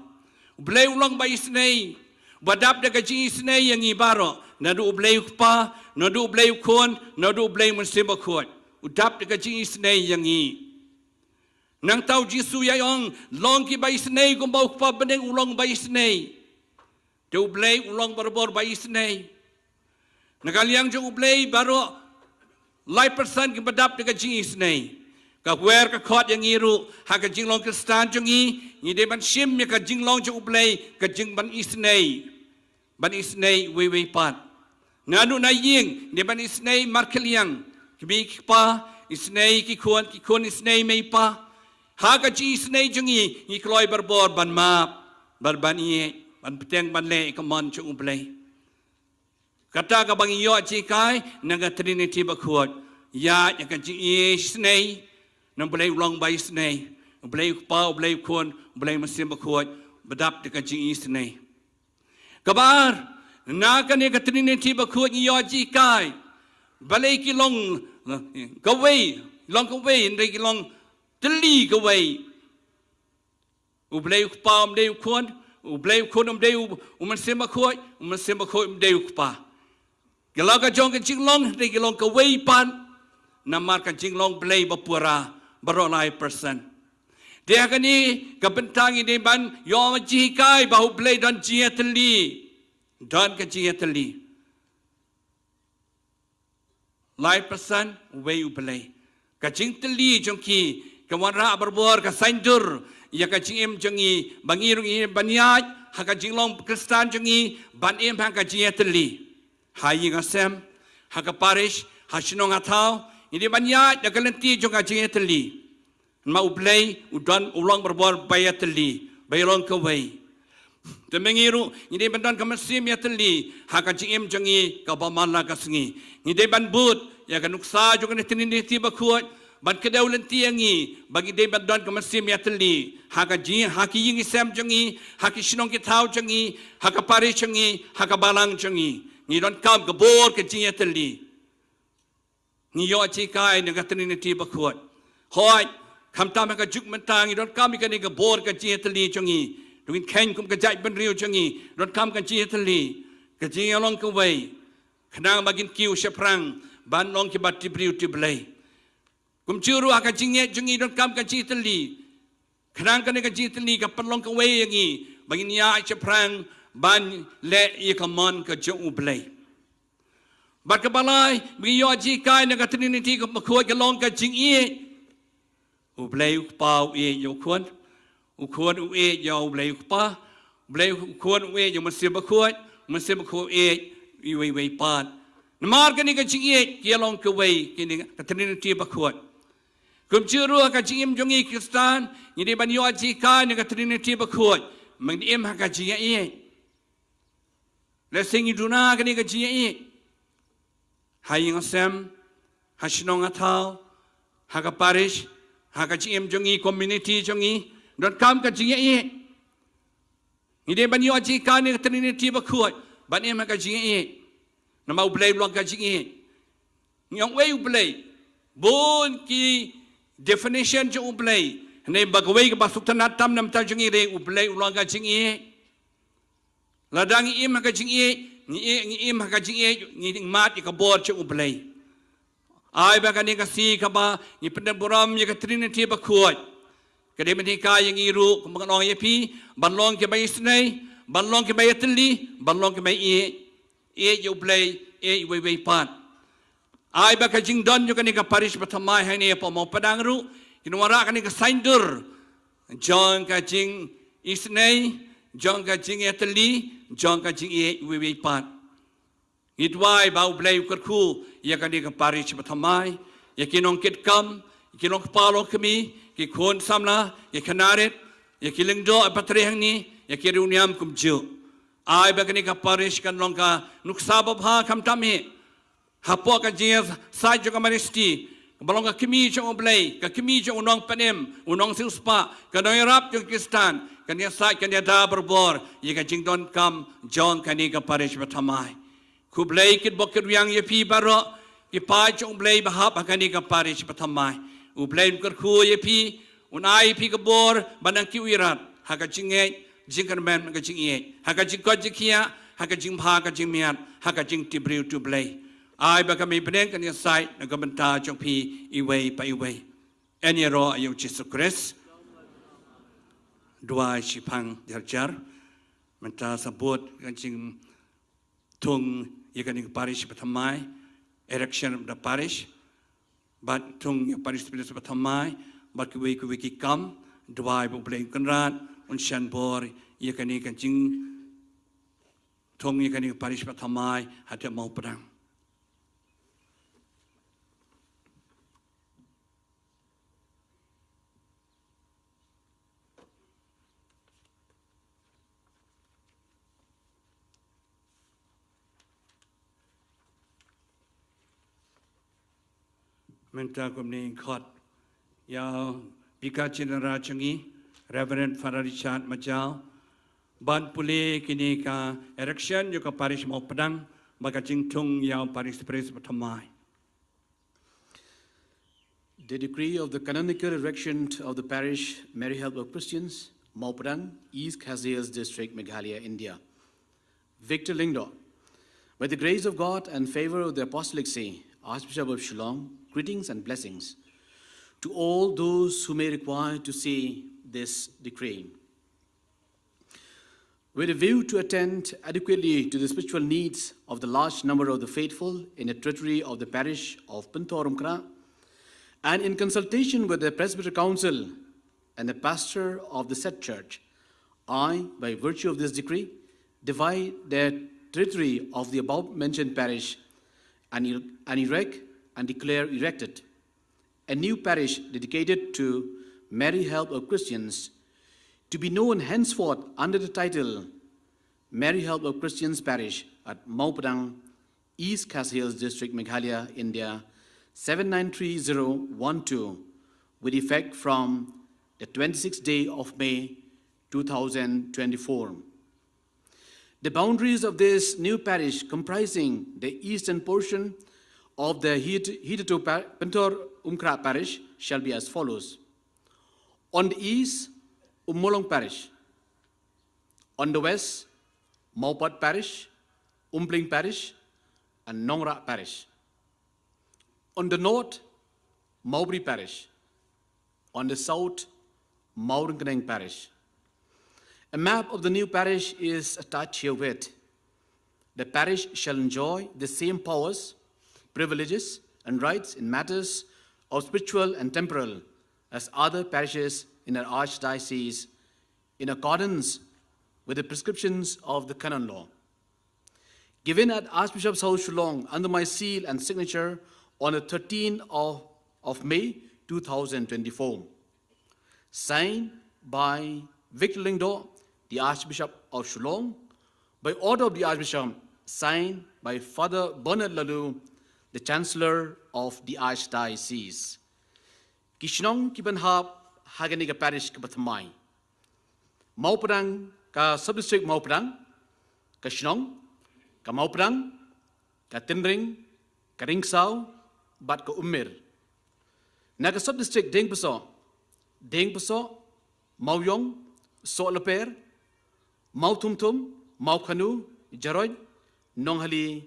U Blei u long ba isynei. Ba dap da ka jingisynei ïa ngi baroh. Naduh U Blei U Kpa, naduh U Blei U Khun, naduh U Blei U Mynsiem Bakhuid. U dap da ka jingisynei ïa ngi. Nangta u Jisu u ïa ong, long kiba isynei kumba U Kpa bneng u long ba isynei. Te U Blei u long barabor ba isynei. Na ka liang jong U Blei baroh lai persen kiba dap da ka jingisynei. Ka wer ka khot ïa ngi ruh, ha ka jinglong Khristan jong ngi, ngi dei ban shim ïa ka jinglong jong U Blei, ka jing ban isynei. Ban isynei uwei uwei pat. Naduh na ïing, dei ban isynei markhylliang. Kmie ki kpa, isynei ki khun, ki khun isynei mei pa. Ha ka jingisynei jong ngi, ngi kloi barabor ban map, ban ban ïeit, ban bteng ban leh ïa ka mon jong U Blei. Kata kaba ngi ïoh jinghikai na ka Trinity Bakhuid. Ïa, ïa ka jingisynei na U Blei u long ba isynei. U Blei u Kpa, U Blei u Khun, U Blei u Mynsiem Bakhuid, ba dap da ka jingisynei. Kaba ar, na kane ka Trinity Bakhuid ngi ïoh jinghikai. Balei ki long kawei, long kawei, hynrei ki long tylli kawei. U Blei u Kpa um dei u Khun, U Blei u Khun um dei u, u Mynsiem Bakhuid, u Mynsiem Bakhuid um dei u Kpa. Ki long ka jong ka jinglong, hynrei ki long kawei pat. Namar ka jinglong Blei ba pura, baroh lai persen. Te ha kane ka bynta ngi dei ban ïoh jinghikai ba U Blei don jingïatylli. Don ka jingïatylli. Lai persen, uwei U Blei. Ka jingtylli jong ki, ka wanrah barabor, ka saiñdur ïa ka jingim jong ngi, ba ngi ruh ngi ban ïaid ha ka jinglong Khristan jong ngi, ban im ha ka jingïatylli. Ha ïing ha sem, ha ka parish, ha shnong ha thaw, ngi dei ban ïaid da ka lynti jong ka jingïatylli. Namar U Blei u don, u long barabor ba ïatylli, ba ïalong kawei. Te ma ngi ruh ngi dei ban don ka mynsiem ïatylli ha ka jingim jong ngi kaba man la ka sngi. Ngi dei ban bud ïa ka nuksa jong ka Trinity Bakhuid, ban kdew lynti ïa ngi ba ngi dei ban don ka mynsiem ïatylli ha ka jing, ha ki ïing ki sem jong ngi, ha ki shnong ki thaw jong ngi, ha ka parish jong ngi, ha ka balang jong ngi. Ngi donkam ka bor ka jingïatylli. Ngi ïoh jinghikai na ka Trinity Bakhuid. Hooid, khamtam ha ka juk mynta ngi donkam ïa kane ka bor ka jingïatylli jong ngi. Dei ngin kheiñ kum ka jaitbynriew jong ngi, donkam ka jingïatylli, ka jingïalong kawei. Khnang ba ngin kiew shaphrang ban long kiba tip briew tip Blei. Kumjuh ruh ha ka jingngeit jong ngi donkam ka jingïatylli. Khnang kane ka jingïatylli ka pynlong kawei ïa ngi ba ngin ïaid shaphrang ban leh ïa ka mon ka jong U Blei. Bad kaba lai, ba ngi ïoh jinghikai na ka Trinity Bakhuid ka long ka jingïeit. U Blei u Kpa u ïeit ïa u Khun. U Khun u ïeit ïa U Blei u Kpa. U Blei u Khun u ïeit ïa u Mynsiem Bakhuid. U Mynsiem Bakhuid u ïeit iwei iwei pat. Namar kane ka jingïeit ki ïalong kawei, kane ka Trinity Bakhuid. Kumjuh ruh ha ka jingim jong ngi Khristan, ngi dei ban ïoh jinghikai na ka Trinity Bakhuid. Ba ngin im ha ka jingïaieit. Lehse ngi duna kane ka jingïaieit. Ha ïing ha sem, ha shnong ha thaw, ha ka parish, ha ka jingim jong ngi, community jong ngi, donkam ka jingïaieit. Ngi dei ban ïoh jinghikai na ka Trinity Bakhuid ban im ha ka jingïaieit. Namar U Blei u long ka jingïeit. Ngi ong uei U Blei. Bun ki definition jong U Blei. Hynrei ba kawei kaba sngewtynnat tam na ka bynta jong ngi dei U Blei u long ka jingïeit. Lada ngi im ha ka jingïeit, ngi, ngi im ha ka jingïeit, ngi mad ïa ka bor jong U Blei. Ai ba kane ka sngi kaba ngi pyndep burom ïa ka Trinity Bakhuid, ka dei ban hikai ïa ngi ruh, kumba nga ong ïa phi, ban long kiba isynei, ban long kiba ïatylli, ban long kiba ïeit. Ïeit ïa U Blei, ïeit iwei iwei pat. Ai ba ka jingdon jong kane ka parish bathymmai hangne hapoh Mawpadang ruh kin wanrah kane ka saiñdur jong ka jingisynei, jong ka jingïatylli, jong ka jingïeit iwei iwei pat. Ngi duwai ba U Blei u kyrkhu ïa kane ka parish bathymmai, ïa ki nongkitkam, ïa ki nongkpa longkmie, ki khun samla, ïa ki khynnah rit, ïa ki lyngdoh ba trei hangne, ïa ki riewniam kumjuh. Ai ba kane ka parish kan long ka nuksa babha khamtam hi hapoh ka jingïasaid jong ka Maria Theisotti, kaba long ka kmie jong U Blei, ka kmie jong u nongpynim, u nongsiewspah, ka nongïarap jong ki Khristan, kan ïasaid, kan ïada barabor ïa ka jingdonkam jong kane ka parish bathymmai. Khublei kitbok kitrwiang ïa phi baroh ki paid jong U Blei ba hap ha kane ka parish bathymmai. U Blei un kyrkhu ïa phi, un ai ïa phi ka bor ban nang kiew ïarap ha ka jingngeit, jingkyrmen, ka jingïeit, ha ka jingkoit jingkhiah, ha ka jingbha ka jingmiat, ha ka jingtip briew tip Blei. Ai ba ka mei bneng kan ïasaid na ka bynta jong phi iwei pa iwei. Yn ïaroh ïa U Jisu Khrist. Duwai shiphang jar jar. Mynta sa bud ka jing thung ïa kane ka parish bathymmai, erection of the parish, bad thung ïa parish priest bathymmai, bad kiwei kiwei ki kam, duwai ba U Blei Kynrad un shan bor ïa kane ka jingthung ïa kane ka parish bathymmai hapoh Mawpadang. Mynta kumne khot ïa u Vicar General jong ngi, Reverend Father Richard Majaw, ban pule kine ka erection jong ka parish Mawpadang, bad ka jingthung ïa u parish priest ba thymmai. The decree of the canonical erection of the parish Mary Help of Christians, Mawpadang, East Khasi Hills District, Meghalaya, India. Victor Lyngdoh. By the grace of God and favor of the Apostolic See, Archbishop of Shillong, greetings and blessings to all those who may require to see this decree. With a view to attend adequately to the spiritual needs of the large number of the faithful in the territory of the parish of Pynthorumkhrah, and in consultation with the Presbyter Council and the pastor of the said church, I, by virtue of this decree, divide the territory of the above mentioned parish and, er- and erect and declare erected a new parish dedicated to Mary Help of Christians, to be known henceforth under the title Mary Help of Christians Parish at Mawpadang, East Khasi Hills District, Meghalaya, India, seven nine three zero one two, with effect from the twenty-sixth day of May two thousand twenty-four. The boundaries of this new parish, comprising the eastern portion of the Hit- Hitatu Pa- Pynthorumkhrah Parish, shall be as follows. On the east, Ummulong Parish. On the west, Mawpat Parish, Umpling Parish, and Nongrah Parish. On the north, Mawbri Parish. On the south, Mawryngkneng Parish. A map of the new parish is attached herewith. The parish shall enjoy the same powers, privileges, and rights in matters of spiritual and temporal as other parishes in our archdiocese, in accordance with the prescriptions of the canon law. Given at Archbishop's House, Shillong, under my seal and signature on the thirteenth of, of May two thousand twenty-four. Signed by Victor Lyngdoh, the Archbishop of Shillong, by order of the Archbishop, signed by Father Bernard Laloo, the Chancellor of the Archdiocese. Ki shnong kiban hap ha kane ka parish kaba thymmai: Mawpadang, ka sub-district Mawpadang, ka shnong, ka Mawpadang, ka Tynring, ka Rynsaw, bad ka Umir. Na ka sub-district Diengpysoh, Diengpysoh, Mawiong, Sohleper, Mawthumthum, Mawkhanu, Jaroit, Nonghali,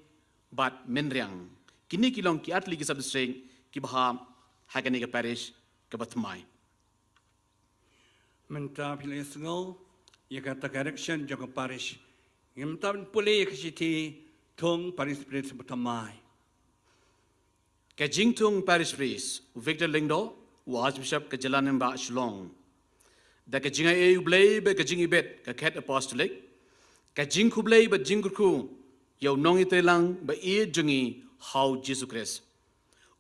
bad Mynriang. Kine ki long ki artylli ki sub-district kiba hap ha kane ka parish kaba thymmai. Mynta phi la ïohsngew ïa kata ka erection jong ka parish. Ngin mynta pule ïa ka shithi thung parish priest ba thymmai. Ka jingthung parish priest u Victor Lyngdoh, u Archbishop ka Jylla Rangbah Shillong. Da ka jingai ei U Blei bad ka jingibit ka Khet Apostolic, ka jingkhublei bad jingkyrkhu ïa u nongïatreilang ba ïeit jong ngi ha u Jisu Khrist,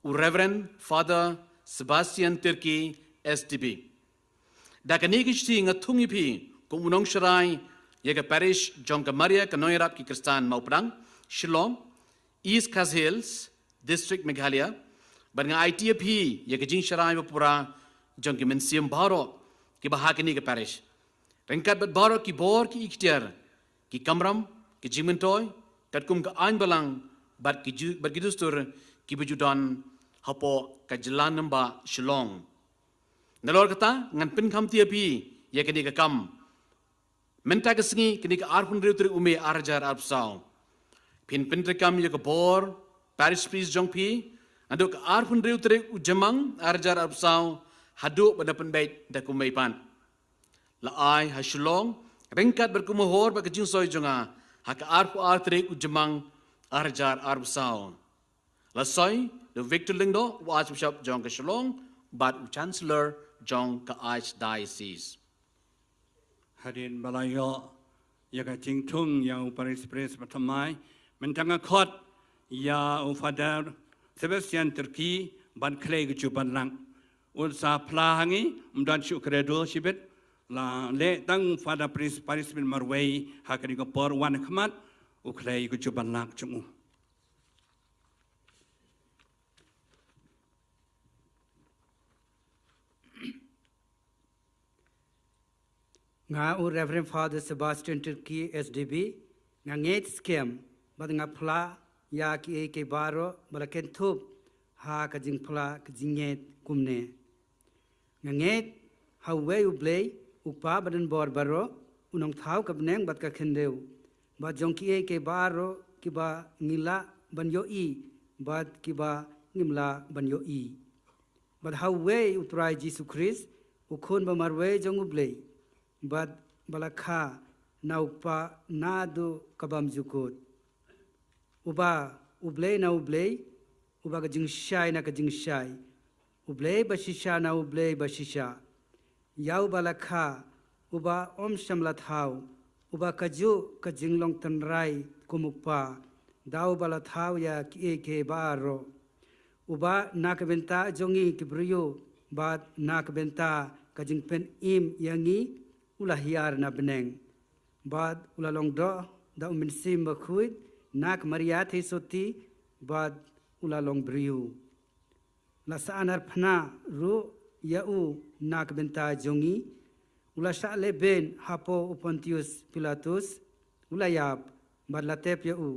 u Reverend Father Sebastian Tirkey, S D B. Da kane ka shithi nga thung ïa phi kum u nongsharai ïa ka parish jong ka Maria ka Nongïarap ki Khristan Mawpadang, Shillong, East Khasi Hills District, Meghalaya, bad nga aiti ïa phi ïa ka jingsharai ba pura jong ki mynsiem baroh kiba ha kane ka parish, ryngkat bad baroh ki bor ki iktiar, ki kamram, ki jingmyntoi, katkum ka aiñ balang bad ki ju- bad ki dustur kiba ju don hapoh ka Jylla Rangbah Shillong. Nalor kata, ngan pynkhamti ïa phi ïa kane ka kam mynta ka sngi, kane ka arphew hynriew tarik u May ar hajar arphew saw. Phin pyntreikam ïa ka bor parish priest jong phi naduh ka arphew hynriew tarik u Jymmang ar hajar arphew saw haduh ba da pynbeit da kumwei pat. La ai ha Shillong ryngkat bad kumba hor bad ka jingsoi jong nga ha ka arphew ar tarik u Jymmang ar hajar arphew saw. La soi da u Victor Lyngdoh, u Archbishop jong ka Shillong bad u Chancellor jong ka Archdiocese. Hadien ba la ïoh ïa ka jingthung ïa u parish priest ba thymmai, mynta nga khot ïa u Father Sebastian Tirkey ban khlei ka jubanlak. Un sa phla ha ngi, ym don shuh ka red shibit, la leh tang u Father priest parish priest marwei ha kane ka por, wan khmat u khlei ka jubanlak jong u. Nga u Reverend Father Sebastian Turkey, S D B, nga ngeit skhem bad nga phla ïa kiei kiei baroh ba la kynthup ha ka jingphla ka jingngeit kumne. Nga ngeit ha uwei U Blei, U Kpa badonbor baroh, U Nongthaw ka bneng bad ka khyndew, bad jong kiei kiei baroh kiba ngi lah ban ïohi bad kiba ngim lah ban ïohi. Bad ha uwei U Trai Jisu Khrist, U Khun ba marwei jong U Blei, bad ba la kha na U Kpa naduh ka bymjukut. Uba U Blei na U Blei, uba ka jingshai na ka jingshai, U Blei bashisha na U Blei bashisha. Ïa uba la kha, uba ym shym la thaw, uba kajuh ka jinglong tynrai kum U Kpa, da uba la thaw ïa kiei kiei baroh. Uba na ka bynta jong ngi ki briew bad na ka bynta ka jingpynim ïa ngi, u la hiar na bneng. Bad u la long doh da U Mynsiem Bakhuid na ka Maria Theisotti, bad u la long briew. La sahnarphna ruh ïa u na ka bynta jong ngi. U la shah lehbeiñ hapoh u Pontius Pilatus, u la ïap, bad la tep ïa u.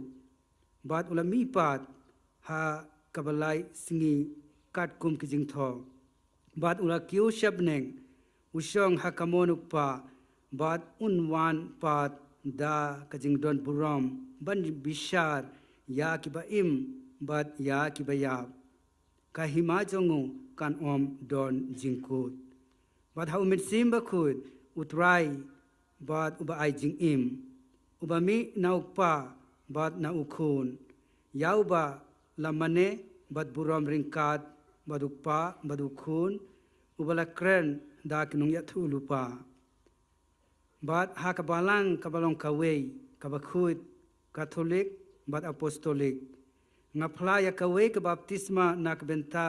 Bad u la mihpat ha kaba lai sngi katkum ki jingthoh. Bad u la kiew sha bneng, u shong ha kamon U Kpa, bad un wan pat da ka jingdon burom ban bishar ïa kiba im bad ïa kiba ïap. Ka hima jong u kan ym don jingkut. Bad ha U Mynsiem Bakhuid, U Trai, bad uba ai jingim, uba mih na U Kpa bad na U Khun, ïa uba la mane bad burom ryngkat bad U Kpa bad U Khun, uba la kren da ki nongïathuhlypa. Bad ha ka balang kaba long kawei, kaba khuid, Katholik bad Apostolik, nga phla ïa kawei ka baptisma na ka bynta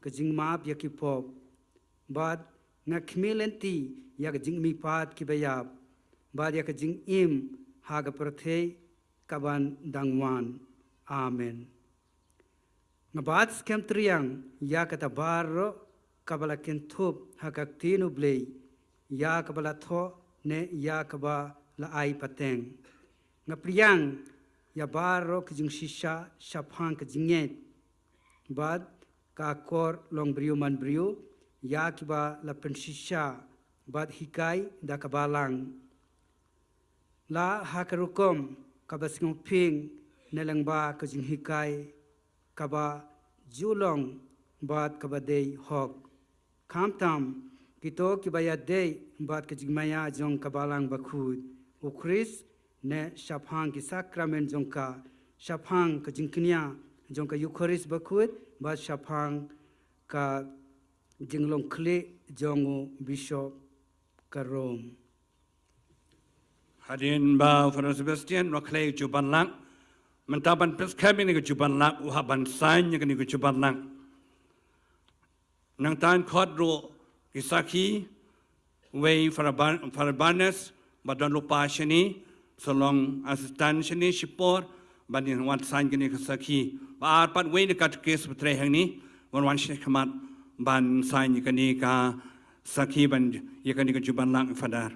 ka jingmap ïa ki pop. Bad nga khmih lynti ïa ka jingmihpat kiba ïap, bad ïa ka jingim ha ka pyrthei kaban dang wan. Amen. Nga bat skhem triang ïa kata baroh kaba la kynthup ha ka Ktien U Blei, ïa kaba la thoh ne ïa kaba la ai pateng. Nga pliang ïa baroh ki jingshisha shaphang ka jingngeit, bad ka akor long briew man briew, ïa kiba la pynshisha bad hikai da ka balang. La ha ka rukom kaba sngewphieng ne lyngba ka jinghikai kaba ju long bad kaba dei hok. Khamtam kito kiba ïadei bad ka jingmaïa jong ka Balang Bakhuid U Khrist, ne shaphang ki sakramen jong ka, shaphang ka jingkñia jong ka Eukharist Bakhuid, bad shaphang ka jinglong khlieh jong u Bishop ka Rome. Hadien ba Father Sebastian u la khlei ka jubanlang, mynta ban pynskhem ïa kane ka jubanlang, u hap ban sign ïa kane ka jubanlang. Nangta yn khot ruh ki sakhi, wei Father Bar-, Father Barnes, ba don lypa shane, sa long assistant shane shipor, ban ïa wan sign kane ka sakhi. Bad ar pat wei na katekis ba trei hangne, wan wan shane khmat, ban sign ïa kane ka sakhi, ban ïa kane ka jubanlang, Father.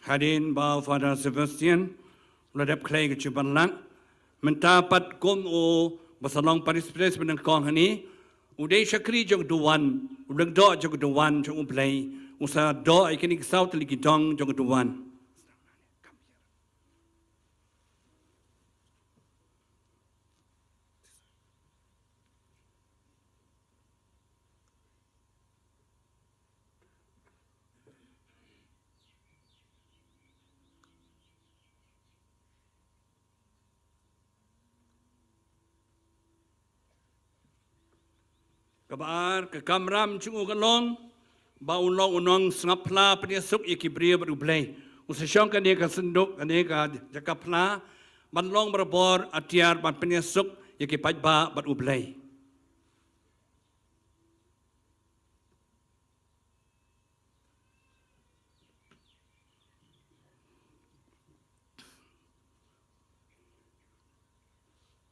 Hadien ba u Father Sebastian u la dep khlei ka jubanlang, mynta pat kum u ba sa long parish priest ba nyngkong hangne, u dei shakri jong ka duwan, u lyngdoh jong ka duwan jong U Blei, u sa doh ïa kine ki saw tylli ki dong jong ka duwan. Kaba ar, ka kamram jong u ka long ba un long u nongsngap phla pynïasuk ïa ki briew bad U Blei. U sa shong kane ka synduk, kane ka jaka phla, ban long barabor atiar ban pynïasuk ïa ki paidbah bad U Blei.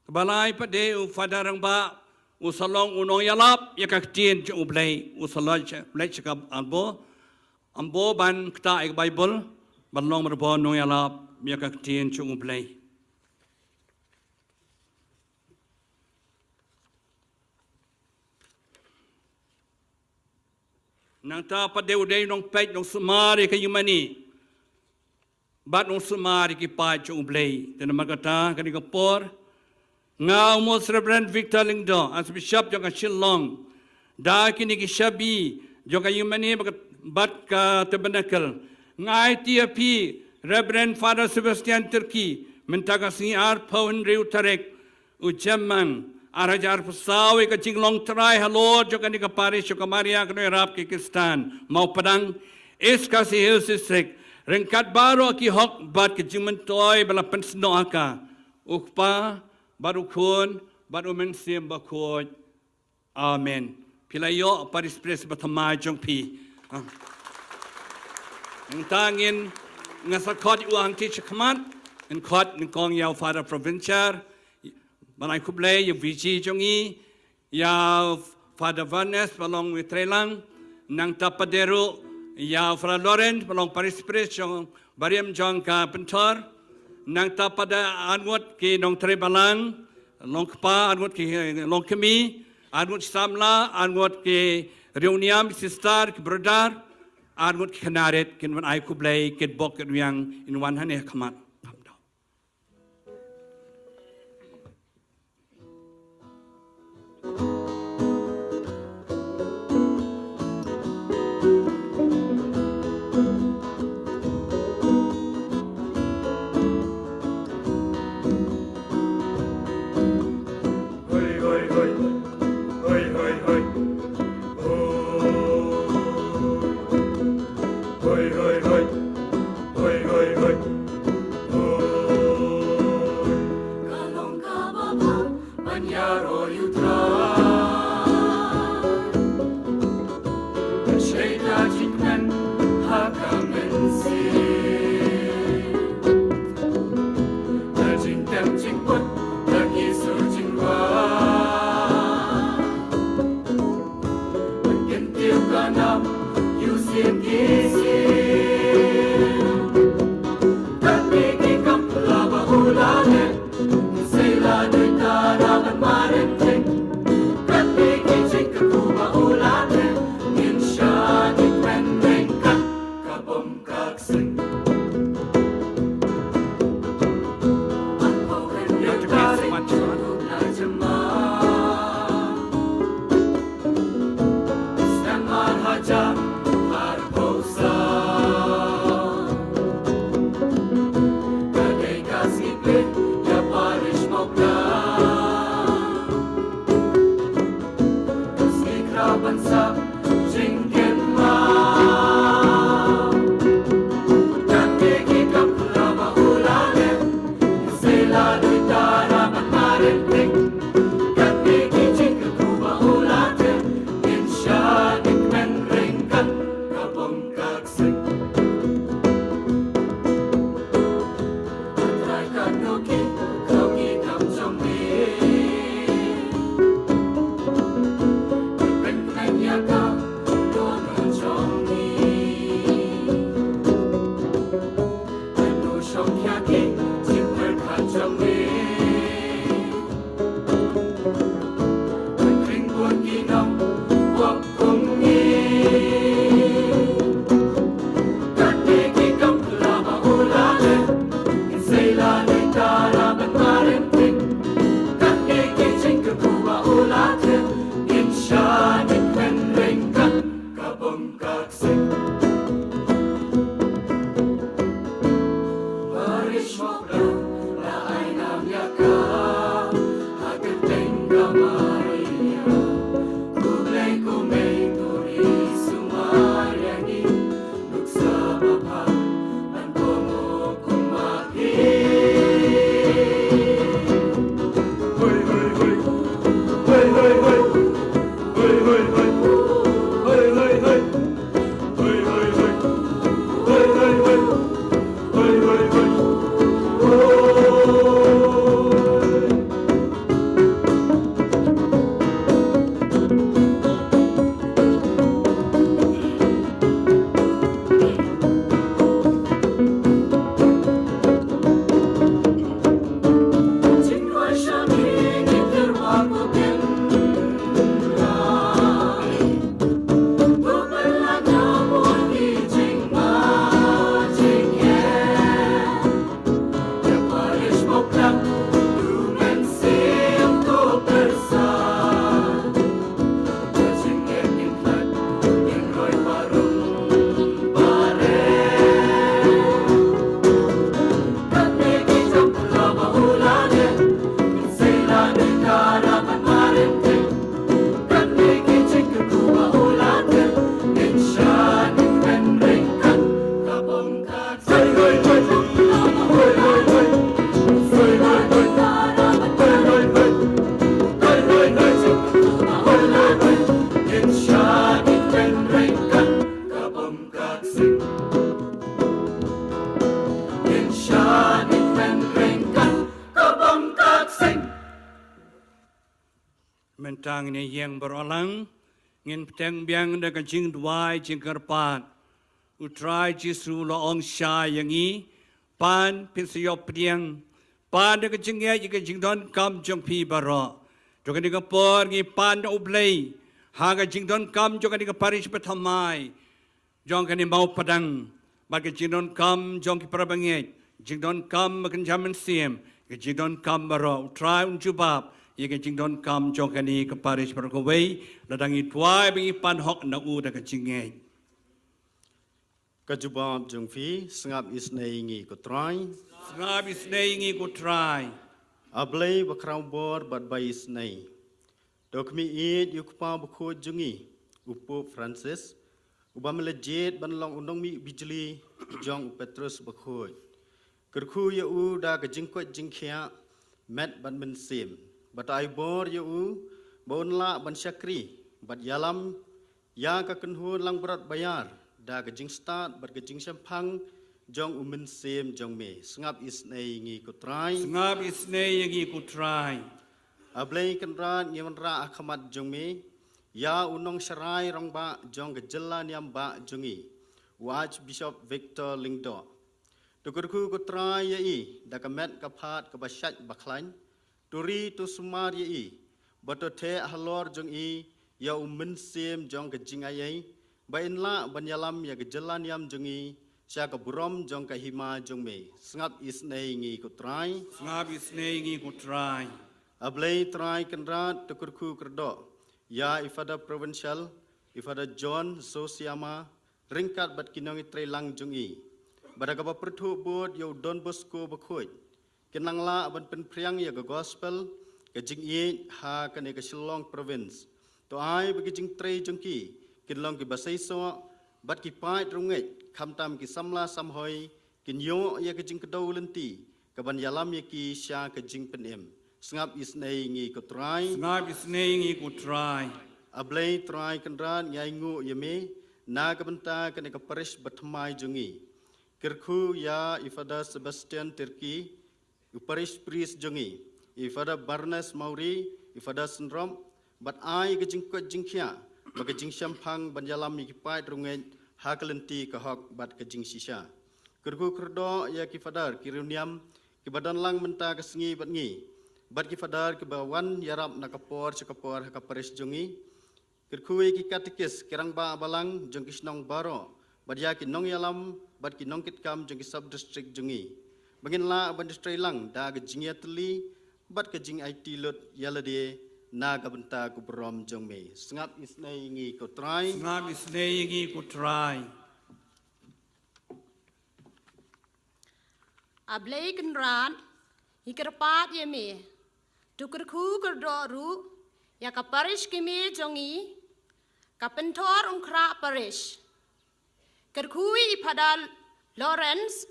Kaba lai pat de u Father Rangbah, u sa long u nongïalap ïa ka ktien jong U Blei, u sa long sha, leit sha ka ambo, ambo ban ktah ïa ka Baibl, ban long marbo nongïalap ïa ka ktien jong U Blei. Nangta pat de u dei u nongpeit nongsumar ïa ka ïingmane bad nongsumar ïa ki paid jong U Blei. Te namar kata, kane ka por, nga u Most Reverend Victor Lyngdoh, Archbishop jong ka Shillong, da kine ki shabi jong ka ïingmane bad ka, bad ka Tabernacle, nga aiti ïa phi Reverend Father Sebastian Tirki, mynta ka sngi arphew hynriew tarik u Jymmang, ar hajar arphew saw, ïa ka jinglong trai halor jong kane ka parish jong ka Maria Kynrad Khristan Mawpadang, East Khasi Hills District, ryngkat baroh ki hok bad ki jingmyntoi ba la pynsnoh ha ka, U Kpa bad U Khun bad U Mynsiem Bakhuid. Amen. Phi la ïoh parish priest ba thymmai jong phi. Ah. Nangta ngin, nga sa khot ïa u hangtei shakhmat, ngin khot nyngkong ïa u Father Provincial, ban ai khublei ïa u V G jong ngi, ïa u Father Vanes ba long u treilang, nangta pat de ruh ïa u Father Lawrence ba long parish priest jong barim jong ka Pynthor, nangta pat de arngut ki nongtrei balang, long kpa, arngut ki long kmie, arngut ki samla, arngut ki riewniam, sister, ki brother, arngut ki khynnah rit, kin wan ai khublei, kin bok, kin wiang, in wan hangne ha khmat. Ka long kaba bha ban ïaroh ïa U Trai. Ban shai da jingkmen ha ka mynsiem, da jingtem jingput, da ki sur jingrwai. Ban kyntiew ka nam ïa u sien ki sien. Katne ki kam pla ba u la leh, ngin sei la duh tara ban madan jing. Katne ki jingkyrkhu ba u la leh, ngin shah jingkmen ryngkat ka bym ka ksing. Arphew hynriew tarik jong u bnai Jymmang, snem ar hajar arphew saw. Ka dei ka sngi plie ïa parish Mawkdar. Ka sngi khraw ban sah jingkynmaw. Katne ki kam pla ba u la leh, ngin sei la duh tara ban madan jing. Katne ki jingkyrkhu ba u la leh, ngin shah jingkmen ryngkat ka bym ka ksing. Sing. Ngin shah ïa ka ryngkat ka bang kat sing. Mynta ngin ïeng baroh lang, ngin bteng biang da ka jingduwai jingkyrpad. U Trai Jisu u la ong shai ïa ngi, pan phin sa ïoh pdiang, pan da ka jingngeit ïa ka jingdonkam jong phi baroh. Jong kane ka por ngi pan da U Blei ha ka jingdonkam jong kane ka parish bathymmai, jong kane Mawpadang, bad ka jingdonkam jong ki para bangeit, jingdonkam ba kynja mynsiem, ka jingdonkam baroh. U Trai un jubab ïa ka jingdonkam jong kane ka parish baroh kawei, lada ngi duwai bad ngi pan hok na u da ka jingngeit. Ka jubab jong phi. Sngap isynei ïa ngi ko Trai. Sngap isynei ïa ngi ko Trai. A Blei bakhraw bor bad ba isynei, to khmih ïeit ïa u Kpa bakhuid jong ngi, u Pope Francis, uba me la jied ban long u nongmih bijli jong u Petrus bakhuid. Kyrkhu ïa u da ka jingkoit jingkhiah met bad mynsiem, bad ai bor ïa u ba un lah ban shakri bad ïalam ïa ka kynhun langbrot baïar da ka jingstad bad ka jingshemphang jong u Mynsiem jong me. Sngap isynei ïa ngi ko Trai. Sngap isynei ïa ngi ko Trai. A Blei Kynrad, ngi wanrah ha khmat jong me ïa u nongsharai rangbah jong ka jylla niam bah jong ngi, u Archbishop Victor Lyngdoh. To kyrkhu ko Trai ïa i da ka met ka phad kaba shait ba khlaiñ. To ri to sumar ïa i, bad to theh halor jong i ïa u mynsiem jong ka jingaiei, ba in lah ban ïalam ïa ka jylla niam jong i sha ka burom jong ka hima jong me. Sngap isynei ïa ngi ko Trai. Sngap isynei ïa ngi ko Trai. A Blei Trai Kynrad, to kyrkhu kyrdoh ïa i Father Provincial, i Father John Sosiama, ryngkat bad ki nongïatreilang jong i, bad da kaba pyrthuh bud ïa u Don Bosco bakhuid, kin nang lah ban pynphriang ïa ka gospel ka jingïeit ha kane ka Shillong Province. To ai ba ki jingtrei jong ki kin long kiba seisoh bad ki paid riewngeit, khamtam ki samla samhoi kin ïoh ïa ka jingkdew lynti kaban ïalam ïa ki sha ka jingpynim. Sngap isynei ïa ngi ko Trai. Sngap isynei ïa ngi ko Trai. A Blei Trai Kynrad, ngi ainguh ïa me na ka bynta kane ka parish bathymmai jong ngi. Kyrkhu ïa i Father Sebastian Tirki, u parish priest jong ngi, i Father Barnes Mawrie, i Father Synrop, bad ai ka jingkoit jingkhiah bad ka jingshemphang ban ïalam ïa ki paid riewngeit ha ka lynti ka hok bad ka jingshisha. Kyrkhu kyrdoh ïa ki Father, ki riewniam kiba don lang mynta ka sngi bad ngi, bad ki Father kiba wan ïarap na ka por sha ka por ha ka parish jong ngi. Kyrkhu ïa ki katikis, ki rangbah balang jong ki shnong baroh, bad ïa ki nongïalam bad ki nongkitkam jong ki sub district jong ngi, ba ngin lah ban ïatreilang da ka jingïatylli bad ka jingaiti lut ïa lade na ka bynta ka burom jong me. Sngap isynei ïa ngi ko Trai. Sngap isynei ïa ngi ko Trai. A Blei Kynrad, ngi kyrpad ïa me. To kyrkhu kyrdoh ruh ïa ka parish kmie jong ngi, ka Pynthorumkhrah Parish. Kyrkhu ïa i Father Lawrence,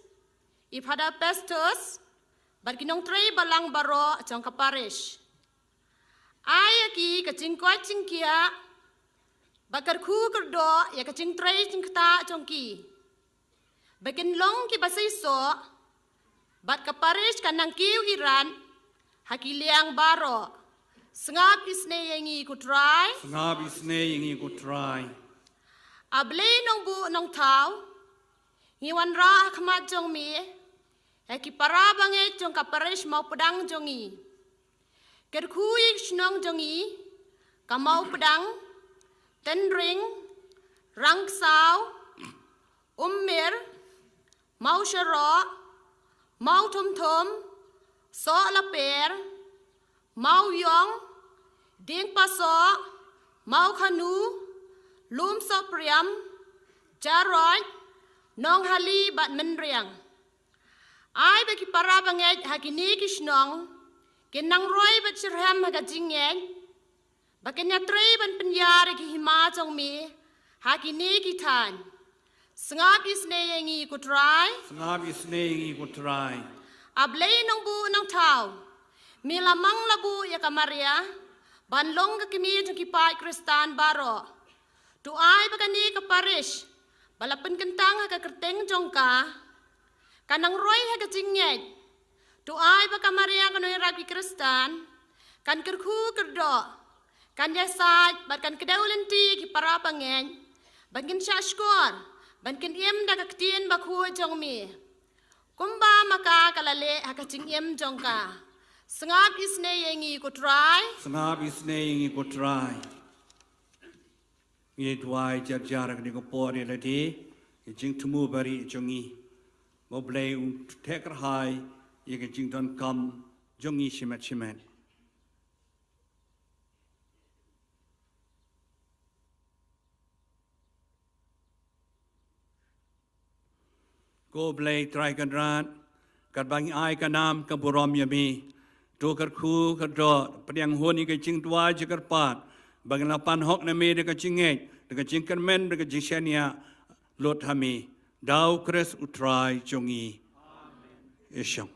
i Father Festus, bad ki nongtrei balang baroh jong ka parish. Ai ïa ki ka jingkoit jingkhiah, bad kyrkhu kyrdoh ïa ka jingtrei jingktah jong ki, ba kin long kiba seisoh, bad ka parish kan nang kiew irat ha ki liang baroh. Sngap isynei ïa ngi ko Trai. Sngap isynei ïa ngi ko Trai. A Blei Nongbuh Nongthaw, ngi wanrah ha khmat jong me ïa ki para bangeit jong ka parish Mawpadang jong ngi. Kyrkhu ïa ki shnong jong ngi, ka Mawpadang, Tynring, Rangksaw, Ummir, Mawsharoh, Mawthumthum, Sohlaper, Mawiong, Diengpasoh, Mawkhanu, Lumsohpriam, Jaroit, Nonghali bad Mynriang. Ai ba ki para bangeit ha kine ki shnong kin nang roi bad shitrhem ha ka jingngeit, ba kin ïatrei ban pynïar ïa ki hima jong me ha kine ki thaiñ. Sngap isynei ïa ngi ko Trai. Sngap isynei ïa ngi ko Trai. A Blei Nongbuh Nongthaw, me la mang la buh ïa ka Maria ban long ka kmie jong ki paid Khristan baroh. To ai ba kane ka parish ba la pynkyntang ha ka kyrteng jong ka, kan nang roi ha ka jingngeit. To ai ba ka Maria ka Nongïarap ki Khristan kan kyrkhu kyrdoh, kan ïasaid bad kan kdew lynti ki para bangeit, ban kin shahshkor, ban kin im da ka ktien bakhuid jong me, kumba ma ka ka la leh ha ka jingim jong ka. Sngap isynei ïa ngi ko Trai. Sngap isynei ïa ngi ko Trai. Ngi duwai jar jar ha kane ka por ïa lade, ïa ka jingthmu barieh jong ngi. Ba U Blei un theh kyrhai ïa ka jingdonkam jong ngi shimet shimet. Ko Blei Trai Kynrad, katba ngi ai ka nam ka burom ïa me, to kyrkhu kyrdoh, pdiang hun ïa ka jingduwai jingkyrpad ba ngin lah ban hok na me da ka jingngeit, da ka jingkyrmen, da ka jingshaniah. Lut ha me da U Khrist U Trai jong ngi. Ïashong.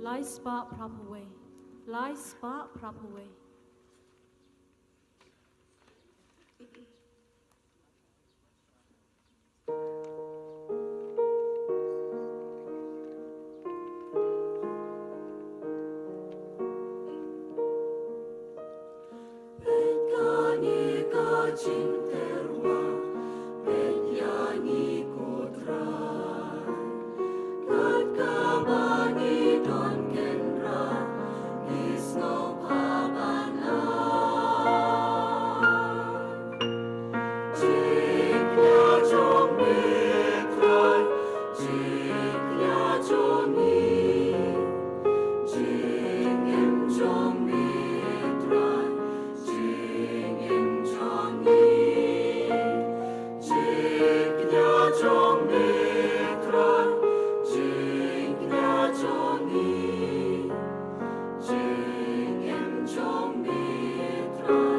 Lai spah phra phew wei. Lai spah phra phew wei. Peit kane ka jingtyrwa, peit ïa ngi ko Trai. Kat kaba ngi don kynrad, ngi sngewbha ban ai. Jingkñia jong me Trai, jingkñia jong ngi. Jingim jong me Trai, jingim jong ngi. Jingkñia jong me Trai, jingkñia jong ngi. Jingim jong me Trai,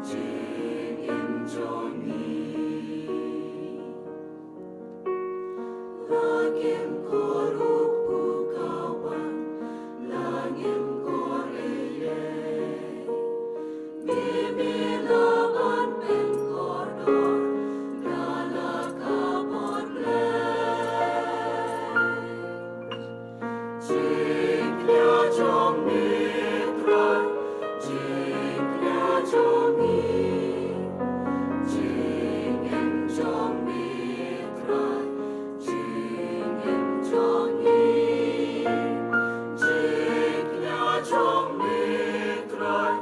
jingim jong ngi. La ngim kordor u kpu ka wan, la ngim kordor ei ei. Me, me lah ban pynkordor da la ka bor Blei. Jingkñia jong me Trai, jingkñia jong ngi. Jingim jong me Trai, jingim jong ngi. Jingkñia jong me Trai,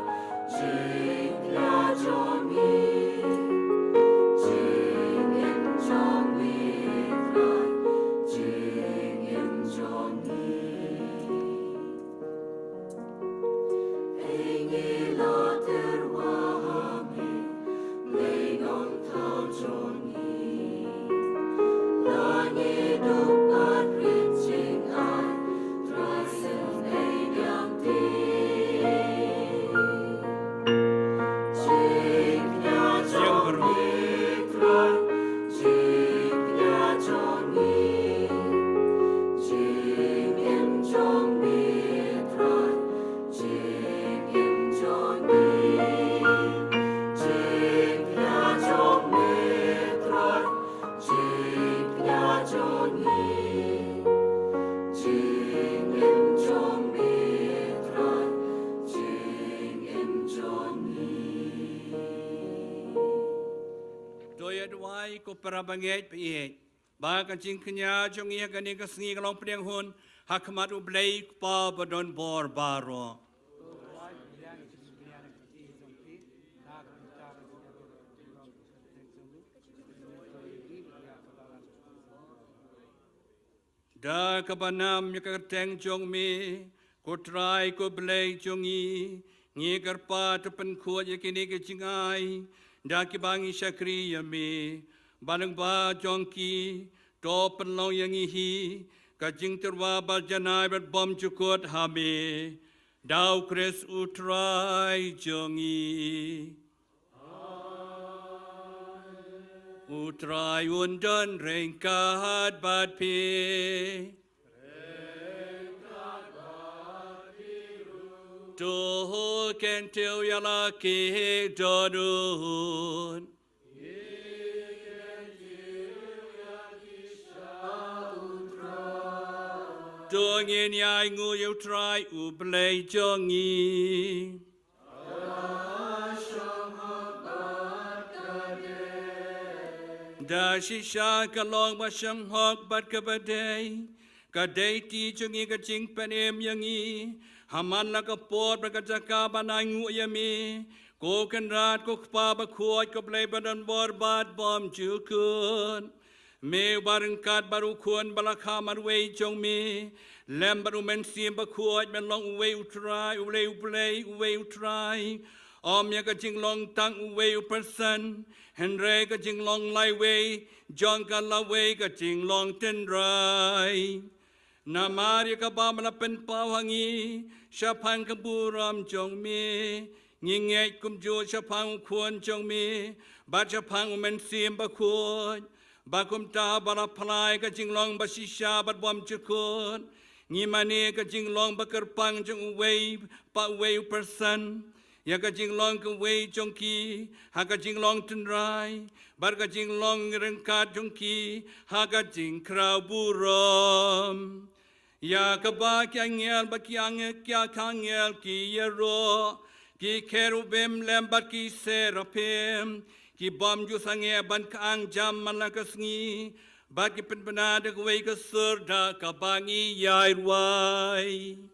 jingkñia jong ngi. Jingim jong me Trai, jingim jong ngi. Ei ngi la tyrwa ha me, Blei Nongthaw jong ngi. La ngi dup bad rit jingai, Trai, sngewbha ïa ngi. Jingkñia jong me Trai, jingkñia jong ngi. Jingim jong me Trai, jingim jong ngi. Jingkñia jong me Trai, jingkñia jong ngi. Jingim jong me Trai, jingim jong ngi. To ïa duwai ko para bangeit, ba ïeit ba ka jingkñia jong ngi ha kane ka sngi ka long pdiang hun ha khmat U Blei Kpa ba don bor baroh. Da kaba nam ïa ka kyrteng jong me, ko Trai ko Blei jong ngi, ngi kyrpad to pynkhuid ïa kine ki jingai da kiba ngi shakri ïa me. Ba lyngba jong ki to pynlong ïa ngi hi ka jingtyrwa bad janai bad bymjukut ha me. Da U Khrist U Trai jong ngi. U Trai un don ryngkat bad phi. To kyntiew ïa la ki dohnud. To ngin ïa ainguh ïa U Trai U Blei jong ngi. Da shisha ka long ba shemphang bad kaba dei, ka dei ti jong ngi ka jingpynim ïa ngi ha man la ka por bad ka jaka ban ainguh ïa me, ko Kynrad ko Kpa bakhuid ko Blei ba don bor bad bymjukut. Me uba ryngkat bad U Khun ba la kha marwei jong me, lem bad U Mynsiem Bakhuid, men long uwei U Trai, uwei U Blei, uwei U Trai. Ym ïa ka jinglong tang uwei u person, hynrei ka jinglong laiwei jong ka lawei ka jinglong tynrai. Namar ïa kaba me la pynpaw ha ngi shaphang ka burom jong me, ngi ngeit kumjuh shaphang U Khun jong me bad shaphang U Mynsiem Bakhuid, ba kumta ba la pynlait ka jinglong ba shisha bad bymjukut Ngi mane ka jinglong ba kyrpang jong uwei pa uwei u person, ïa ka jinglong kawei jong ki ha ka jinglong tynrai, bad ka jinglong ryngkat jong ki ha ka jingkhraw burom. Ïa kaba ki angel bad ki angel, ki angel ki ïaroh, ki kherubim lem bad ki seraphim, ki bym ju sangeh ban khang jam man la ka sngi, bad ki pynbna da kawei ka sur da kaba ngi ïai rwai.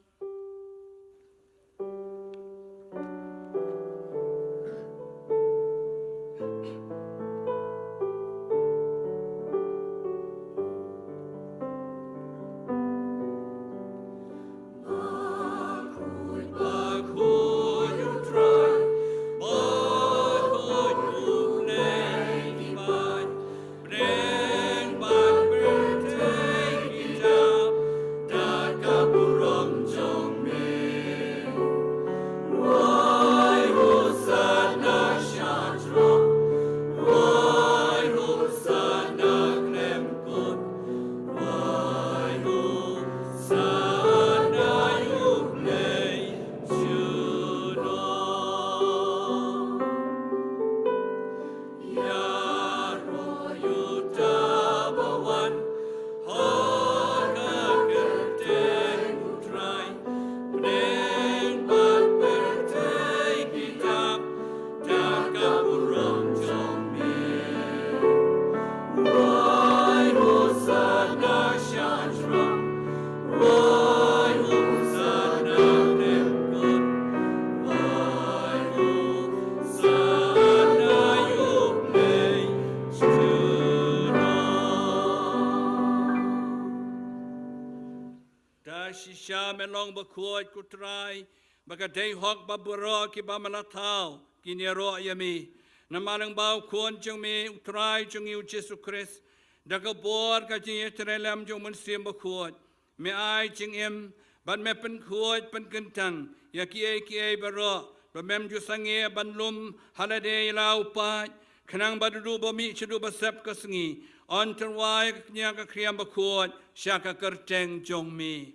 Da shisha me long bakhuid, ko Trai, ba ka dei hok ba baroh kiba me la thaw kin ïaroh ïa me. Namar lyngba u Khun jong me, u Trai jong ngi u Jisu Khrist, da ka bor ka jingïatreilang jong u Mynsiem Bakhuid, me ai jingim bad me pynkhuid pynkyntang ïa kiei kiei baroh, ba mem ju sangeh ban lum ha lade ïa la u paid, khnang ba duh ba mih shaduh ba sep ka sngi, yn tyrwa ïa ka kñia ka khriam bakhuid sha ka kyrteng jong me.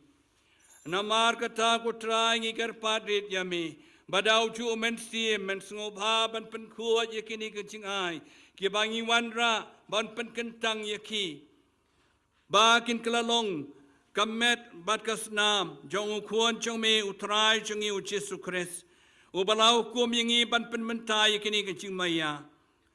Namar kata, ko Trai, ngi kyrpad rit ïa me ba da u juh u Mynsiem men sngewbha ban pynkhuid ïa kine ki jingai kiba ngi wanrah ban pynkyntang ïa ki, ba kin kylla long ka met bad ka snam jong u Khun jong me, u Trai jong ngi u Jisu Khrist, uba la hukum ïa ngi ban pynmynta ïa kine ki jingmaïa.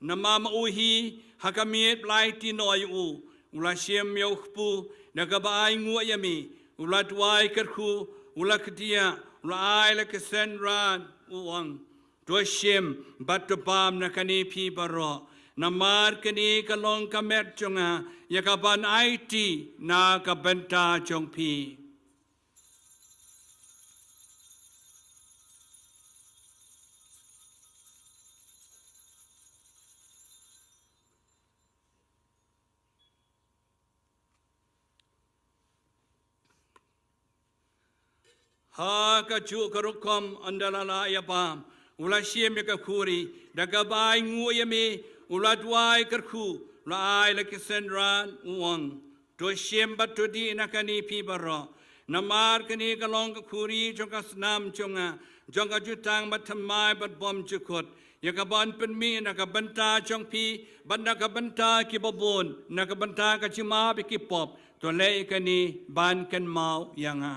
Namar ma u hi, ha ka miet ba la aiti noh ïa u, u la shim ïa u kpu da kaba ainguh ïa me, u la duwai kyrkhu, u la kdiah, u la ai la ki synran, u ong: To shim bad to bam na kane phi baroh, namar kane ka long ka met jong nga, ïa kaban aiti na ka bynta jong phi. Ha kajuh ka rukom, ynda la lah ïa bam, u la shim ïa ka khuri, da kaba ainguh ïa me, u la duwai kyrkhu, u la ai la ki synran, u ong: To shim bad to dih na kane phi baroh, namar kane ka long ka khuri jong ka snam jong nga, jong ka jutang bad thymmai bad bymjukut, ïa kaban pynmih na ka bynta jong phi bad na ka bynta kiba bun, na ka bynta ka jingmap ïa ki pop. To leh ïa kane ban kynmaw ïa nga.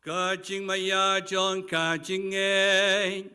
Ka jingmaïa jong ka jingngeit.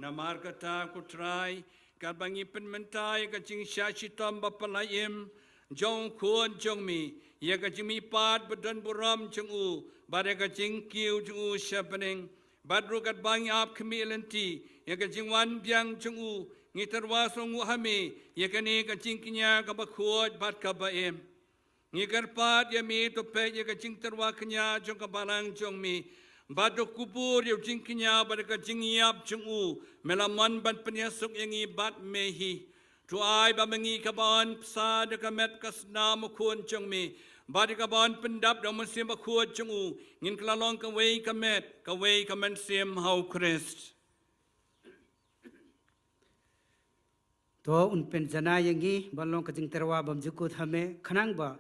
Namar kata, ko Trai, Katba ngi pynmynta ïa ka jingshah shitom baphylla im jong u Khun jong me, ïa ka jingmihpat badonburom jong u, bad ïa ka jingkiew jong u sha bneng, bad ruh katba ngi ap khmih lynti ïa ka jingwan biang jong u, ngi tyrwa sngewnguh ha me ïa kane ka jingkñia kaba khuid bad kaba im. Ngi kyrpad ïa me, to peit ïa ka jingtyrwa kñia jong ka balang jong me, bad to kubur ïa u jingkñia bad ka jingïap jong u. Me la mon ban pynïasuk ïa ngi bad me hi. To ai ba ma ngi kiba yn bsa da ka met ka snam u Khun jong me, bad ïa kiba yn pyndap da u Mynsiem Bakhuid jong u, ngin kylla long kawei ka met, kawei ka mynsiem ha u Khrist. To un pynjanai ïa ngi ban long ka jingtyrwa bymjukut ha me, khnang ba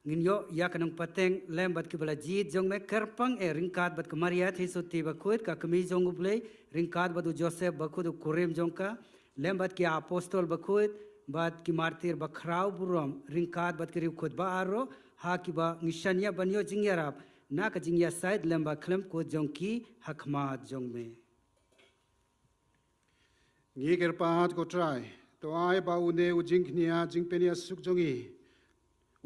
ngin ïoh ïa ka nongpateng lem bad kiba la jied jong me kyrpang eh, ryngkat bad ka Maria Theisotti Bakhuid ka Kmie jong u Blei, ryngkat bad u Joseph Bakhuid u kurim jong ka, lem bad ki apostol bakhuid, bad ki martir bakhraw burom, ryngkat bad ki riewkhuid baroh, ha kiba ngi shaniah ban ïoh jingïarap na ka jingïasaid lem bad khlem kut jong ki ha khmat jong me. Ngi kyrpad, ko Trai, to ai ba une u jingkñia jingpynïasuk jong ngi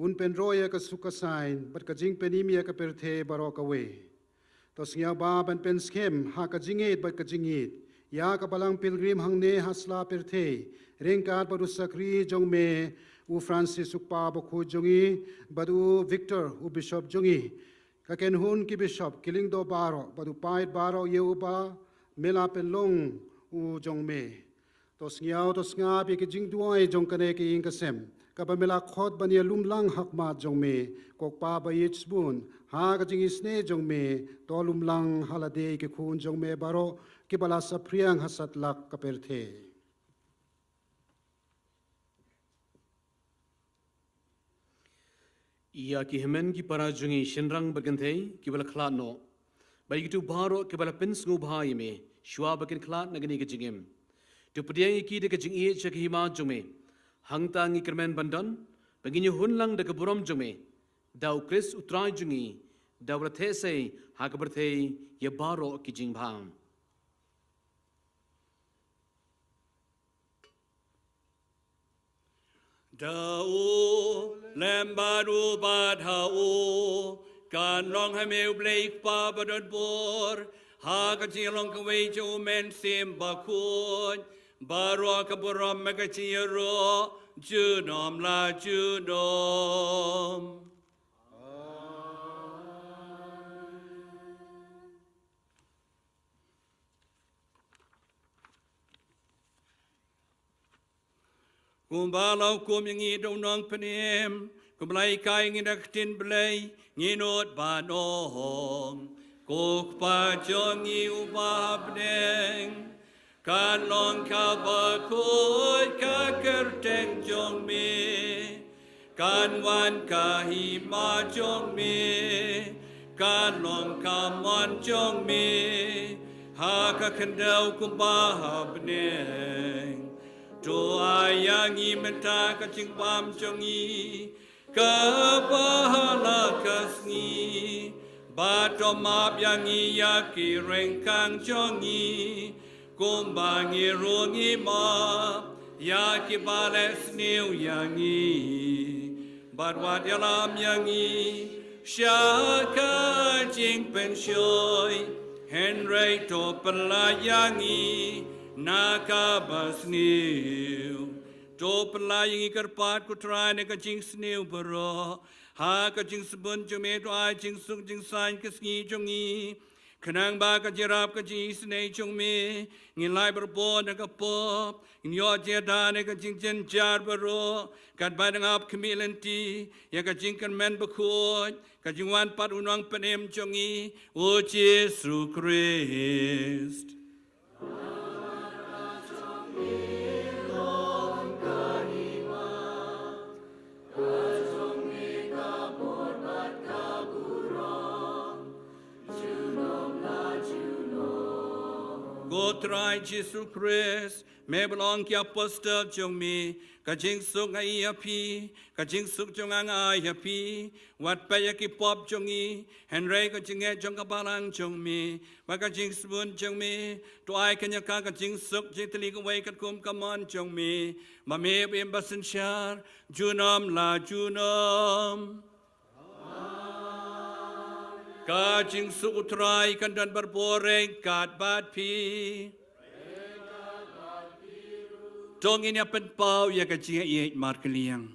un pynroi ïa ka suk ka saiñ bad ka jingpynim ïa ka pyrthei baroh kawei. To sngew ba ban pynskhem ha ka jingïeit bad ka jingïeit ïa ka balang pilgrim hangne ha sla pyrthei, ryngkat bad u shakri jong me u Francis u kpa bakhuid jong ngi, bad u Victor u bishop jong ngi, ka kynhun ki bishop, ki lyngdoh baroh, bad u paid baroh ïa uba me la pynlong u jong me. To sngew, to sngap ïa ki jingduwai jong kane ka ïing ka sem, kaba me la khot ban ïalum lang ha khmat jong me, ko Kpa ba ïeit shibun, ha ka jingisynei jong me, to lum lang ha lade ïa ki khun jong me baroh, kiba la saphriang ha satlak ka pyrthei. Ïa ki hynmen ki para jong ngi shynrang bad kynthei kiba la khlad noh, bad ïa kito baroh kiba la pynsngewbha ïa me shuwa ba kin khlad na kane ka jingim, to pdiang ïa ki da ka jingïeit sha ka hima jong me. Hangta ngi kyrmen ban don ba ngin ïahun lang da ka burom jong me, da u Khrist u Trai jong ngi, da uba la theh sei ha ka pyrthei ïa baroh ki jingbha. Da u, lem bad u, bad ha u, kan long ha me U Blei Kpa badonbor, ha ka jinglong kawei jong u Mynsiem Bakhuid, baroh ka burom bad ka jingïaroh junom la junom. Kumba la hukum ïa ngi da u Nongpynim, kumba la hikai ïa ngi da ka ktien Blei, ngin nud ban ong: Ko Kpa jong ngi uba ha bneng, kan long kaba khuid ka kyrteng jong me. Kan wan ka hima jong me, kan long ka mon jong me, ha ka khyndew kumba ha bneng. To ai ïa ngi mynta ka jingbam jong ngi kaba ha la ka sngi, bad to map ïa ngi ïa ki ryngkang jong ngi, kumba ngi ruh ngi map ïa kiba leh sniew ïa ngi. Bad wat ïalam ïa ngi sha ka jingpynshoi, hynrei to pyllait ïa ngi na kaba sniew. To pyllait ïa ngi kyrpad, ko Trai, na ka jingsniew baroh, ha ka jingsbun jong me to ai jingsuk jingsaiñ ka sngi jong ngi, khnang ba ka jingïarap ka jingisynei jong me, ngin lait bor bor na ka pop, ngin ïoh jingïada na ka jingjynjar baroh, katba dang ap khmih lynti ïa ka jingkyrmen bakhuid, ka jingwan pat u Nongpynim jong ngi, u Jisu Khrist. Ko Trai Jisu Khrist, me ba long ki apostol jong me, ka jingsuk nga ai ïa phi, ka jingsuk jong nga nga ai ïa phi, wat peit ïa ki pop jong ngi, hynrei ka jingngeit jong ka balang jong me, bad ka jingsbun jong me, to ai kane ka, ka jingsuk jingtylli kawei katkum ka mon jong me, ma me ba im ba synshar, junom la junom. Ka jingsuk U Trai kan don barabor ryngkat bad phi. To ngin ïa pynpaw ïa ka jingïeit markylliang.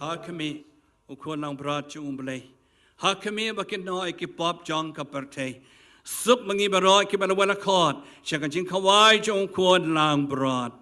Ha khmih, U Khun Langbrot jong U Blei. Ha khmih ba kin noh ïa ki pop jong ka pyrthei. Suk ma ngi baroh kiba la wan la khot sha ka jingkhawai jong U Khun Langbrot.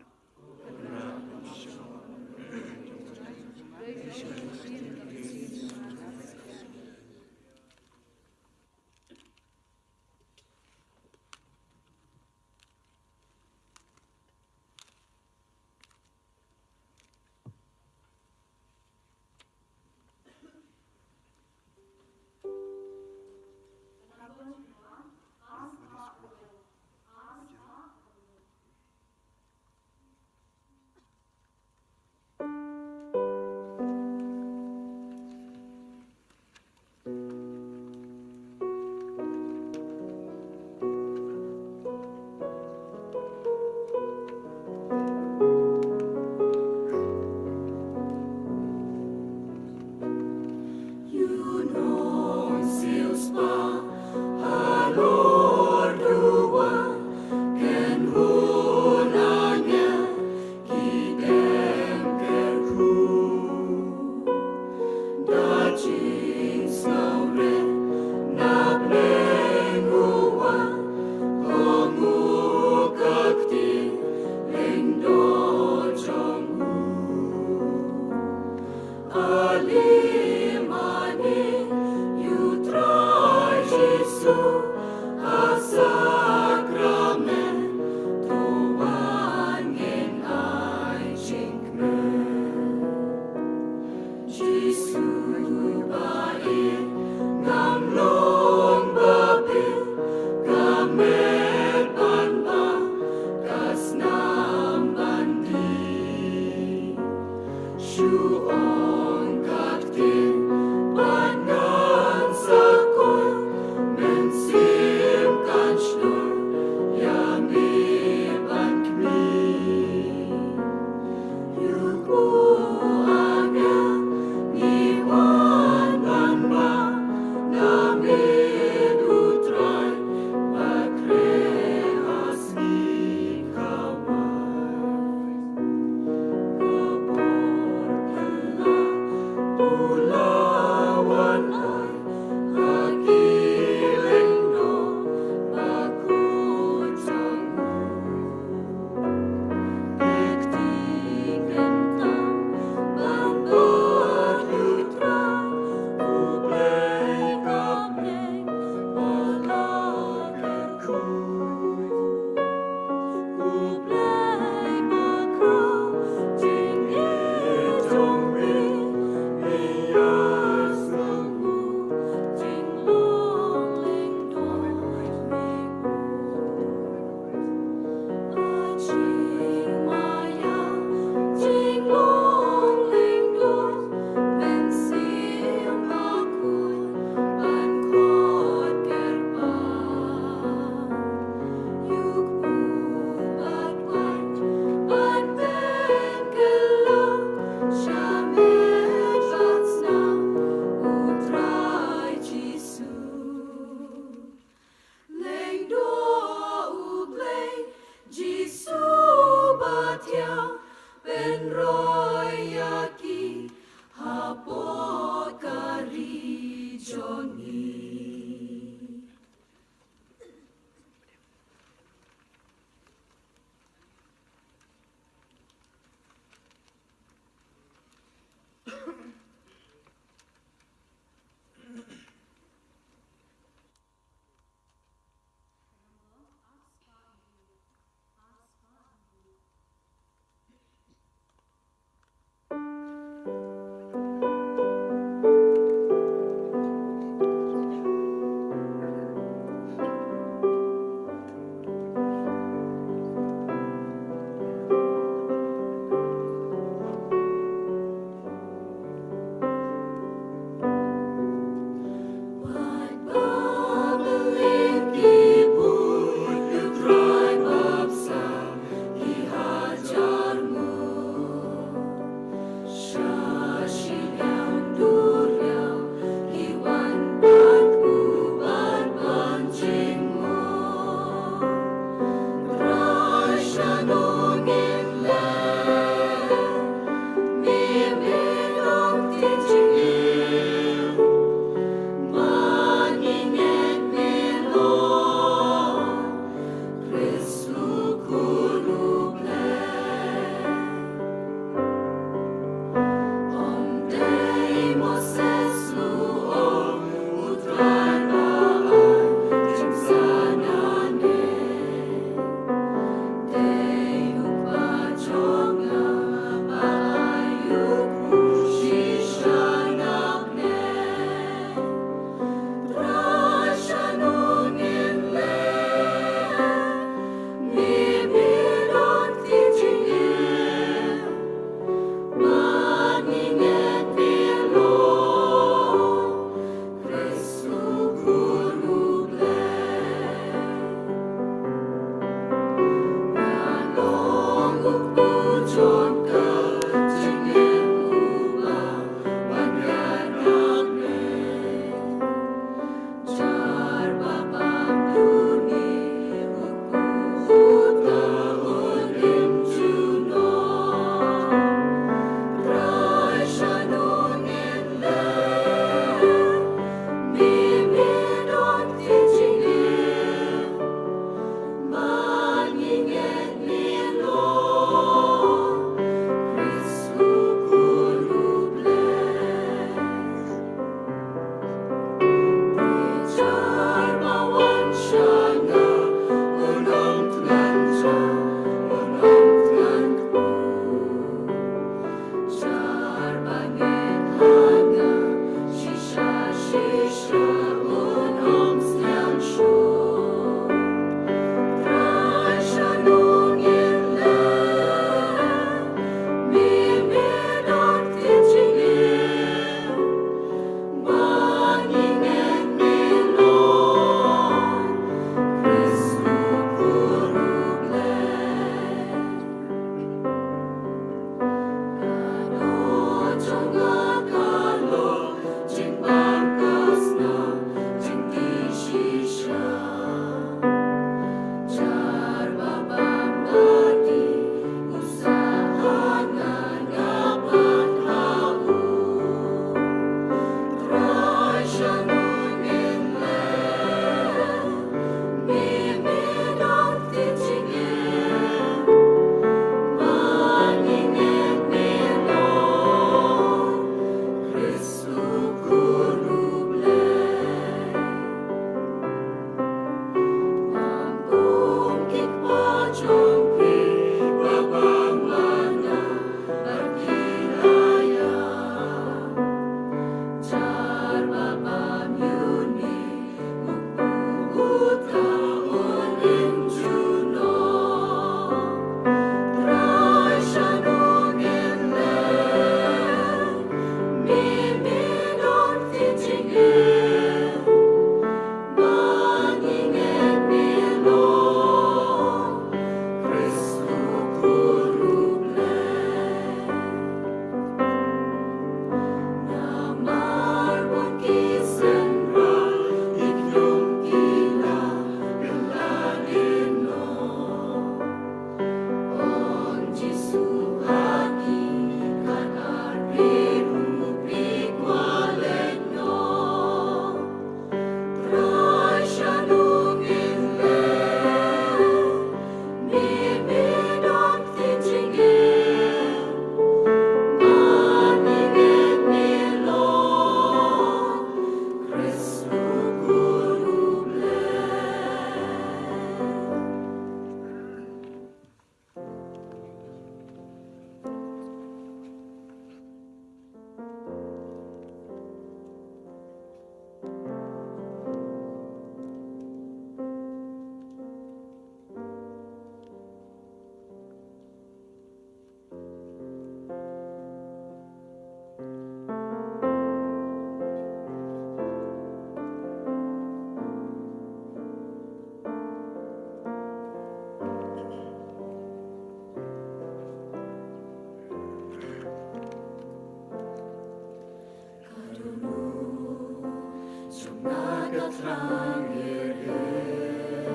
Thrang hir hir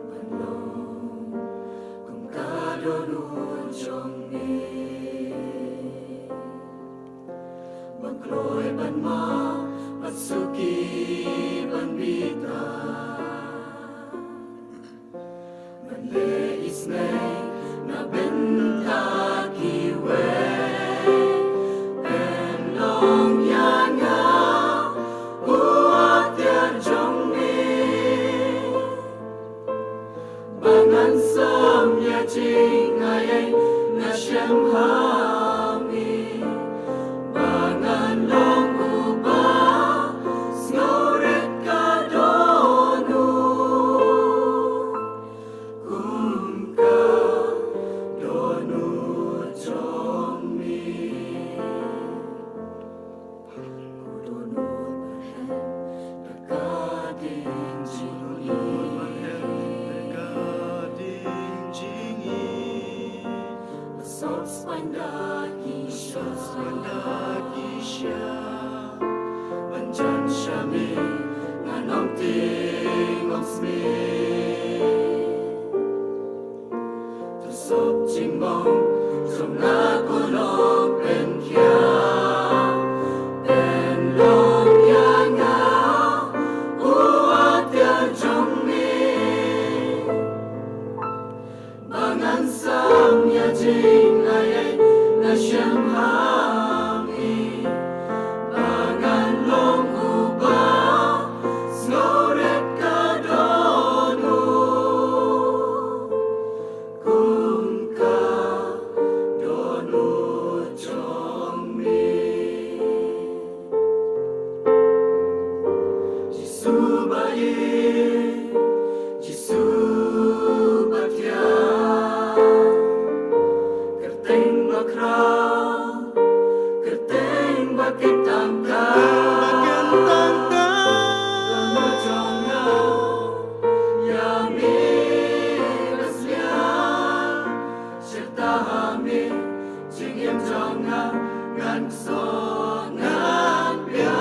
ban long kum ka dohnud jong me, ban kloi ban map, ban suki ban bitar, ban leh isynei na bynta kiwei. Pynlong ïa nga, u atiar jong me, ba ngan sam ïa jingai ei na shem ha me, ba ngan long uba sngewrit ka dohnud kum ka dohnud jong me. Ko dohnud ba heh da ka dieng jingim, ba sop spaiñ da ki sha, sop spaiñ da ki sha. Ban jan sha me ngan ym tieng ym smiej. To sop jingmong jong nga, ko long pynkhia, pynlong ïa nga, u atiar jong me, ba ngan sam ïa jingai ei na shem ha me, ba ngan long uba sngewrit ka dohnud kum ka dohnud jong me. Jisu ba ïeit, Jisu ba thiah, kyrteng ba khraw, kyrteng ba kin tang tang, ba kin tang tang. Lano jong nga ïa me ba sliang, shirta ha me jingim jong nga ngan kso ngan pia.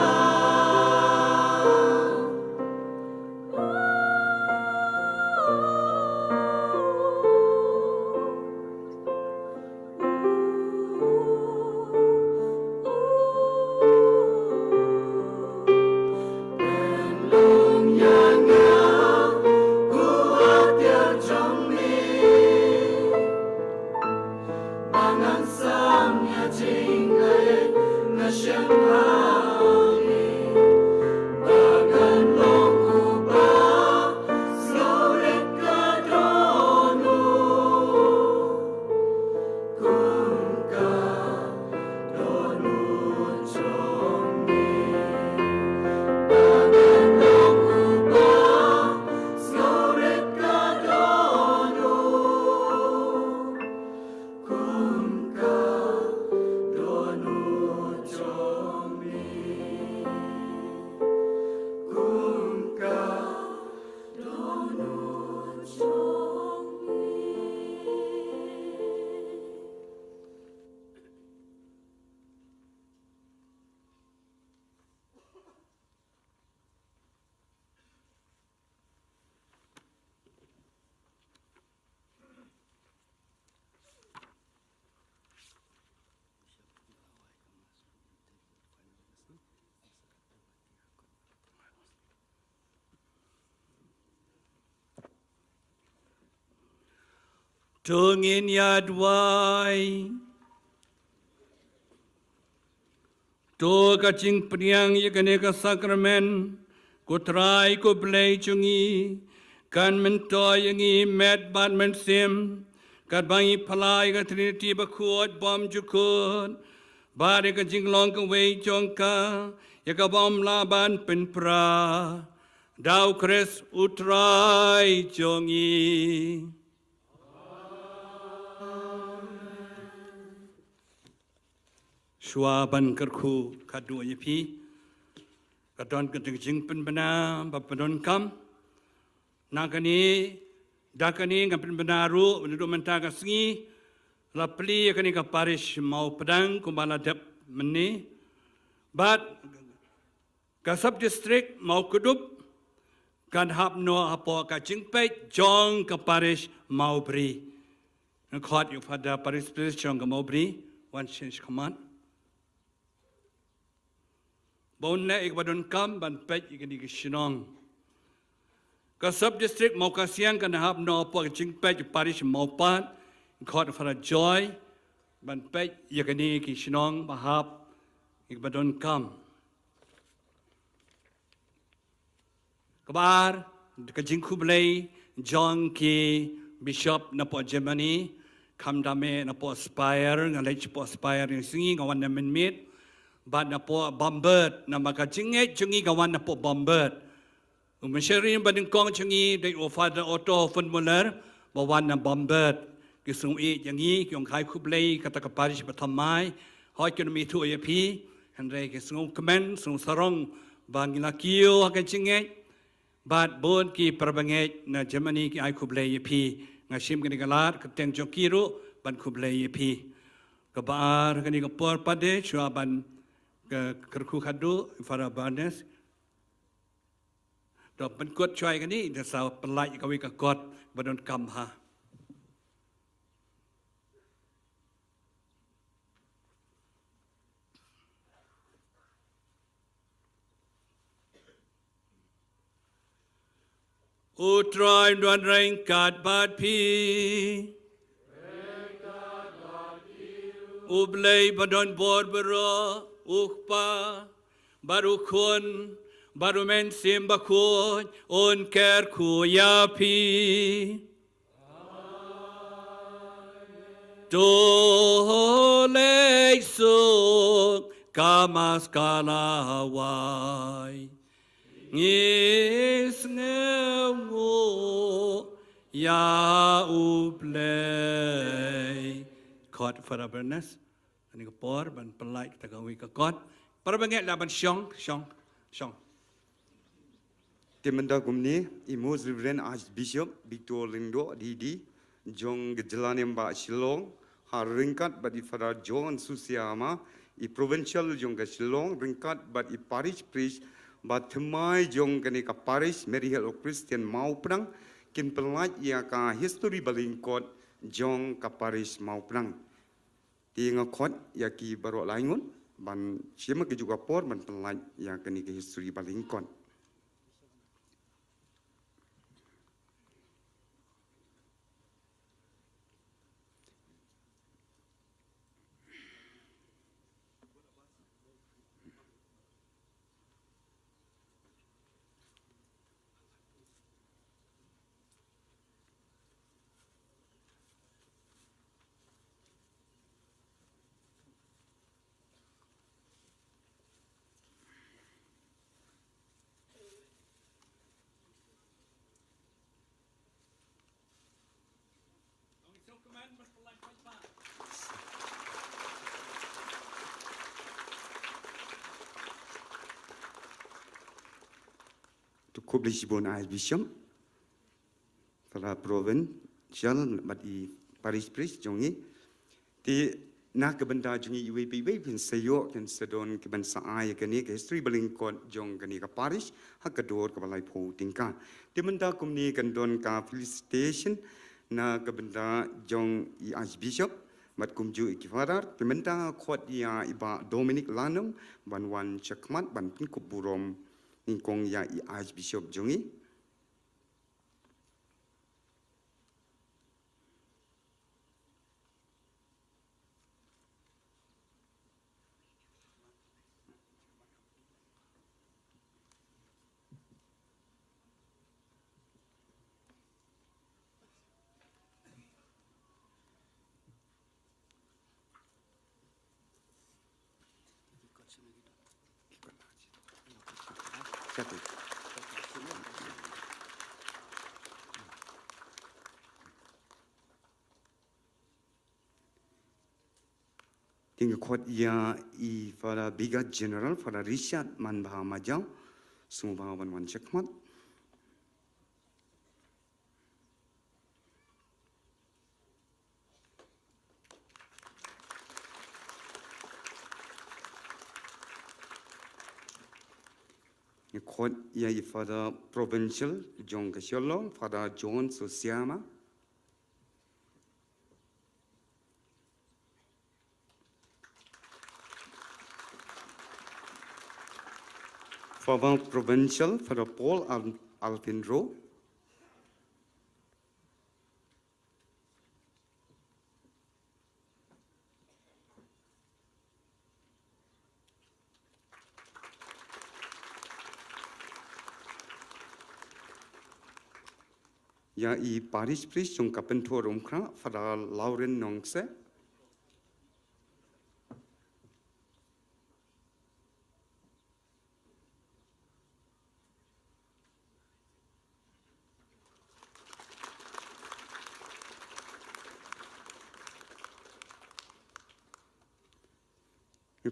Pynlong ïa nga, u atiar jong me, ba ngan sam ïa jingai ei na shem ha me, ba ngan long uba sngewrit ka dohnud kum ka dohnud jong me, ba ngan long uba sngewrit ka dohnud kum ka dohnud jong me, kum ka dohnud jong me. To ngin ïa duwai. To ka jingpdiang ïa kane ka sakramen, ko Trai ko Blei jong ngi, kan myntoi ïa ngi met bad mynsiem, katba ngi phylla ïa ka Trinity bakhuid bymjukut bad ïa ka jinglong kawei jong ka, ïa kaba ym lah ban pynpra. Da U Khrist U Trai jong ngi. Shuwa ban kyrkhu khadduh ïa phi, ka don ka jingpynbna ba pyndonkam. Na kane, da kane ngan pynbna ruh, naduh mynta ka sngi, la plie ïa kane ka parish Mawpdang kumba la dep mynne. Bad Ka sub district Mawkdup kan hap noh hapoh ka jingpeit jong ka parish Mawbri. Nga khot ïa u Father Parish Priest jong ka Mawbri, wan sha khmat. Ba un leh ïa kaba donkam ban peit ïa kane ka shnong. Ka sub district Mawkasiang kan hap noh hapoh ka jingpeit ka parish Mawpat, nga khot u Father Joy ban peit ïa kane ka shnong ba hap ïa kaba donkam. Kaba ar, ka jingkhublei jong ki bishop napoh Germany, kham da mih napoh Speyer, nga leit shapoh Speyer ïa ka sngi, nga wan na Mynmiet, bad napoh Bamburgh, namar ka jingngeit jong ngi ka wan napoh Bamburgh. U missionary ba nyngkong jong ngi dei u Father Otto von Muller ba wan na Bamburgh. Ki sngew ïeit ïa ngi, ki ong ai khublei kata ka parish ba thymmai. Hooid, kim ithuh ïa phi, hynrei ki sngew kmen, sngew sarong ba ngi la kiew ha ka jingngeit. Bad bun ki parabangeit na Germany ki ai khublei ïa phi. Nga shim kane ka lad kyrteng jong ki ruh ban khublei ïa phi. Kaba ar, kane ka por pat de, shuwa ban ka kyrkhu khadduh, Father Barnes. To pynkut shuwa ïa kane, da sa pynlait ïa kawei ka kot ba donkam ha. U Trai un don ryngkat bad phi. U Blei ba don bor baroh, u Kpa, bad u Khun, bad u Mynsiem Bakhuid, un kyrkhu ïa phi. To leit suk ka Mass ka la wai. Ngi sngewnguh ïa U Blei. Khot Father Barnes. Kane ka por ban pynlait kata kawei ka kot. Parabangeit lah ban shong, shong, shong. Te mynta kumne, i Most Reverend Archbishop Victor Lyngdoh D D, jong ka jylla nembah Shillong, ha ryngkat bad i Father John Susiama, i Provincial jong ka Shillong, ryngkat bad i Parish Priest ba thymmai jong kane ka Parish, Mary Help of Christian Mawprang, kin pynlait ïa ka history ba lyngkot jong ka Parish Mawprang. Te nga khot ïa ki baroh lai ngut ban shim ka juh ka por ban pynlait ïa kane ka history ba lyngkot. To khublei shibun Archbishop, Father Provincial bad i Parish Priest jong ngi. Te na ka bynta jong ngi iwei pa iwei phin sa ïoh, phin sa don kiban sa ai ïa kane ka history ba lyngkot jong kane ka parish ha ka dor kaba laiphew tyngka. Te mynta kumne kan don ka felicitation na ka bynta jong i Archbishop bad kumjuh i ki Father. Te mynta khot ïa i Bah Dominic Lanong ban wan shakhmat ban pynkup burom nyngkong ïa i Archbishop jong ngi. Te nga khot ïa i Father Brigadier General, Father Richard Manbha Majaw, sngewbha ban wan shakhmat. Khot ïa i Father Provincial jong ka Shillong, Father John Sosiama. Father Provincial, Father Paul Al-, Alvin Rowe. Ïa i Parish Priest jong ka Pynthor Umkhrah, Father Lauren Nongse.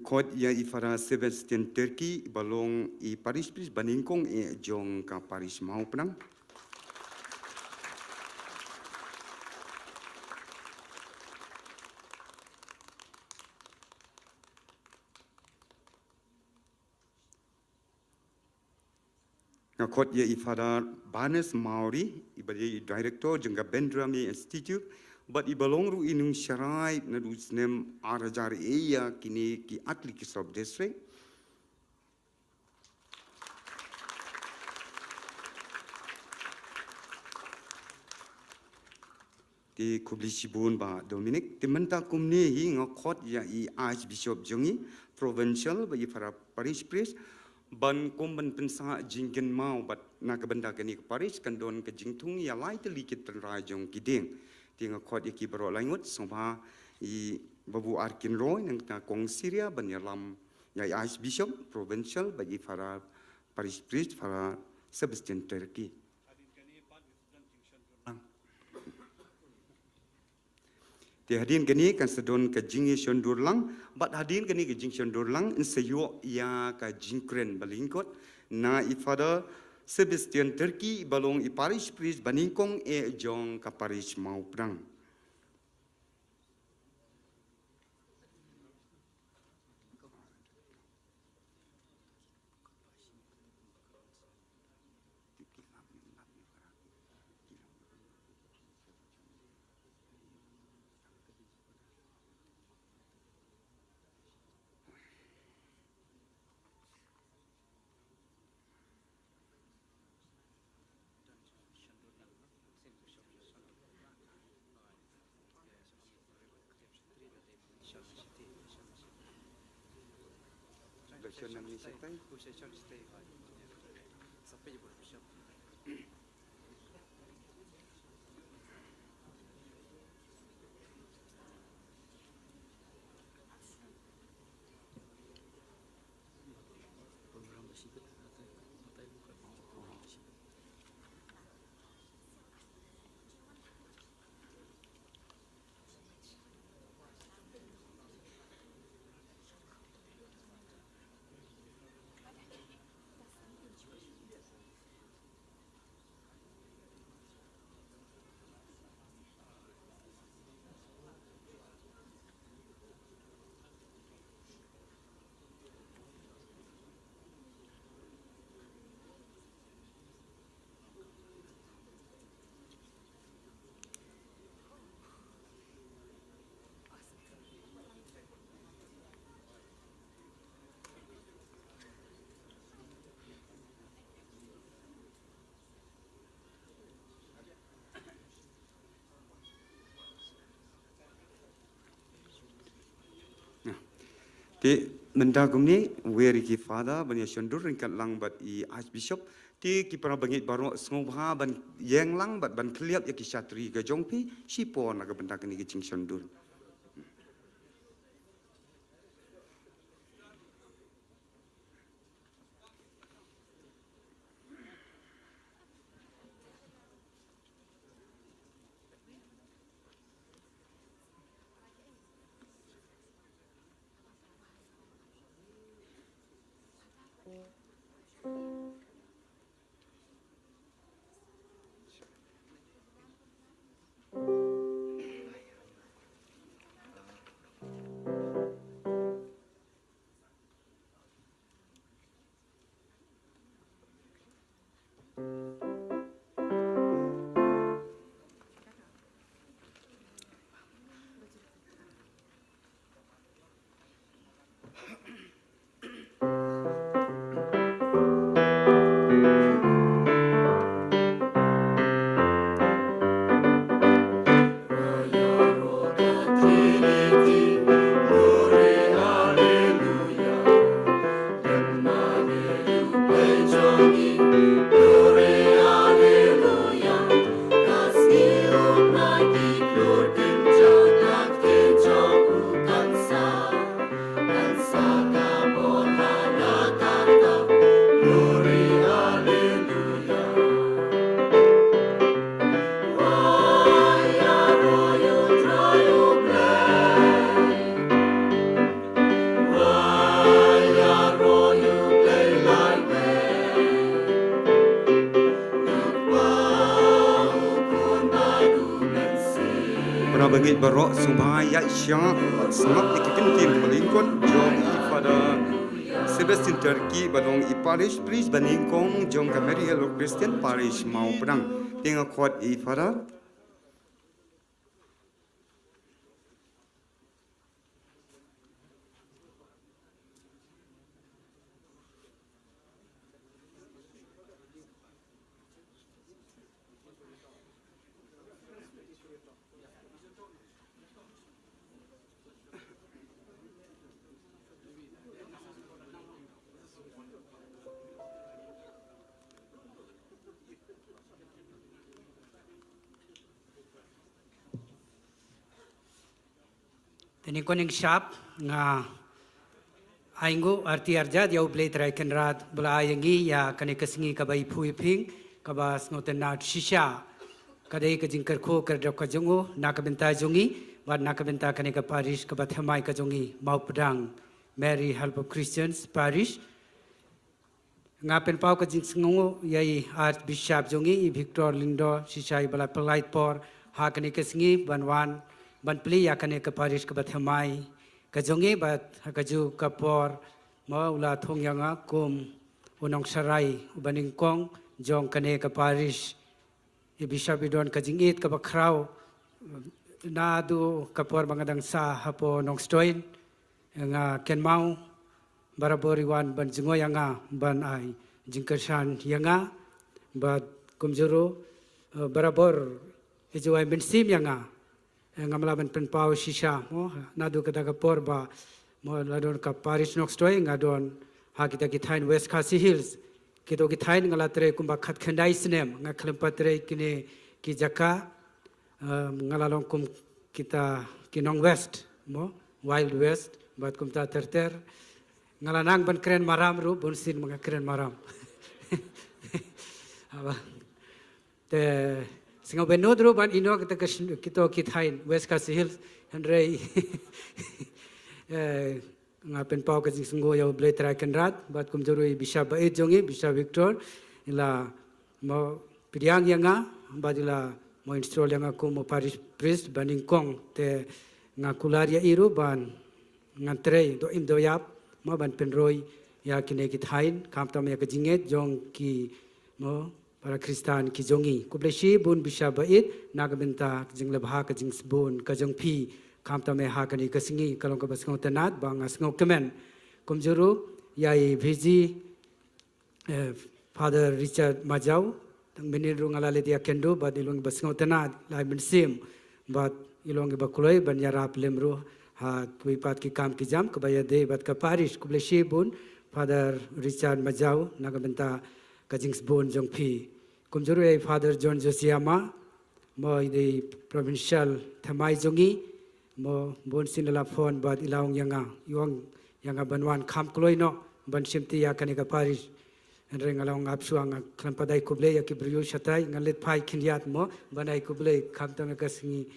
Khot ïa i Father Sebastian Turkey, ba long i Parish Priest banyngkong eh jong ka Parish Mawpnang. Nga khot ïa i Father Barnes Mawrie, i ba dei i Director jong ka Bendrami Institute, bad i ba long ruh i nongshakri naduh u snem ar hajar ïa kine ki Archdiocese District. Te khublei shibun Bah Dominic. Te mynta kumne hi nga khot ïa i Archbishop jong ngi, Provincial, bad i Father Parish Priest, ban kum ban pynsah jingkynmaw bad na ka bynta kane ka parish kan don ka jingthung ïa lai tylli ki tynrai jong ki dieng. Te nga khot ïa ki baroh laingut, sngewbha i Babu Arkin Roy nangta Kong Syria ban ïalam ïa i Archbishop, Provincial, bad i Father Parish Priest, Father Sebastian Turkey. Te hadien kane kan sa don ka jingïashondur lang, bad hadien kane ka jingshondur lang, yn sa ïoh ïa ka jingkren ba lyngkot na i Father Sebastian Turkey, ba long i Parish Priest banyngkong eh jong ka Parish Mawpnang. Te mynta kumne, wer ïa ki Father ban ïashondur ryngkat lang bad i Archbishop. Te ki para bangeit baroh sngewbha ban ïeng lang bad ban khylliap ïa ki shatri ka jong phi shipor na ka bynta kane ka jingshondur. Para bangeit baroh, sngewbha ïaid sha bad sngap ïa ki ktien ba lyngkot jong i Father Sebastian Turkey, ba long i parish priest ba nyngkong jong ka Mary Help of Christian Parish Mawpdang. Te nga khot i Father. Te nyngkong nyngshap nga ai nguh arti arjad ïa U Blei Trai Kynrad ba la ai ïa ngi ïa kane ka sngi kaba iphuh iphieng, kaba sngewtynnad shisha. Ka dei ka jingkyrkhu kyrdoh ka jong u na ka bynta jong ngi bad na ka bynta kane ka parish kaba thymmai ka jong ngi, Mawpdang Mary Help of Christians Parish. Nga pynpaw ka jingsngewnguh ïa i Archbishop jong ngi, i Victor Lyngdoh, shisha i ba la pynlait por ha kane ka sngi ban wan ban plie ïa kane ka parish kaba thymmai ka jong ngi, bad ha kajuh ka por mo u la thung ïa nga kum u nongsharai uba nyngkong jong kane ka parish. I Bishop i don ka jingïeit kaba khraw naduh ka por ba nga dang sah hapoh Nongstoiñ. Nga kynmaw barabor i wan ban jngoh ïa nga, ban ai jingkyrshan ïa nga, bad kumjuh ruh, eh, barabor i ju ai mynsiem ïa nga. Eh, ngam lah ban pynpaw shisha mo, naduh kata ka por ba mo la don ka parish Nongstoiñ, nga don ha kita ki thaiñ West Khasi Hills. Kito ki thaiñ nga la trei kumba khatkhyndai snem, nga khlem pat trei kine ki jaka. Eh, nga la long kum kita ki nong West mo, Wild West, bad kumta ter ter. Nga la nang ban kren maram ruh, bunsien ma nga kren maram. Haba Te sngewbha nud ruh ban ïehnoh kita ka syn-, kito ki thaiñ West Khasi Hills, hynrei, eh, nga pynpaw ka jingsngewnguh ïa U Blei Trai Kynrad, bad kumjuh ruh i Bishop ba ïeit jong ngi, Bishop Victor, i la mo pdiang ïa nga bad i la mo install ïa nga kum u parish priest ba nyngkong. Te nga kular ïa i ruh ban ngan trei doh im doh ïap mo ban pynroi ïa kine ki thaiñ, khamtam ïa ka jingngeit jong ki mo para Khristan ki jong ngi. Khublei shibun Bishop ba ïeit na ka bynta ka jingleh bha ka jingsbun ka jong phi, khamtam eh ha kane ka sngi, ka long kaba sngewtynnad bad nga sngewkmen. Kumjuh ruh ïa i VG, eh, Father Richard Majaw, tang mynnin ruh nga la leit ïakynduh bad i long ba sngewtynnad, la ai mynsiem bad i long ba kloi ban ïarap lem ruh ha kiwei pat ki kam ki jam kaba ïadei bad ka parish. Khublei shibun Father Richard Majaw na ka bynta ka jingsbun jong phi. Kumjuh ruh ïa i Father John Josiama, mo i dei provincial thymmai jong ngi, mo bunsien la phone bad i la ong ïa nga, i ong ïa nga ban wan kham kloi noh ban shimti ïa kane ka parish. Hynrei nga la ong ap shuwa, nga khlem pat ai khublei ïa ki briew shatai, nga leit phai khyndiat mo ban ai khublei, khamtam ïa ka sngi.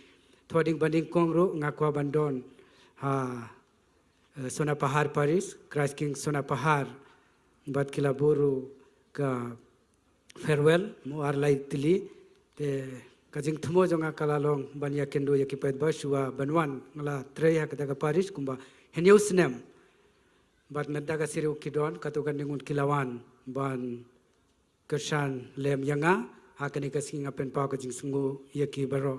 Thoh ding ba nyngkong ruh nga kwah ban don ha, eh, Sonapahar Parish, Christ King Sonapahar, bad ki la buh ruh ka farewell mo ar lai tylli. Te ka jingthmu jong nga ka la long ban ïakynduh ïa ki paidbah shuwa ban wan. Nga la trei ha kata ka parish kumba hynñiew snem, bad mynta ka sngi ruh ki don katto katne ngut ki la wan ban kyrshan lem ïa nga. Ha kane ka sngi nga pynpaw ka jingsngewnguh ïa ki baroh.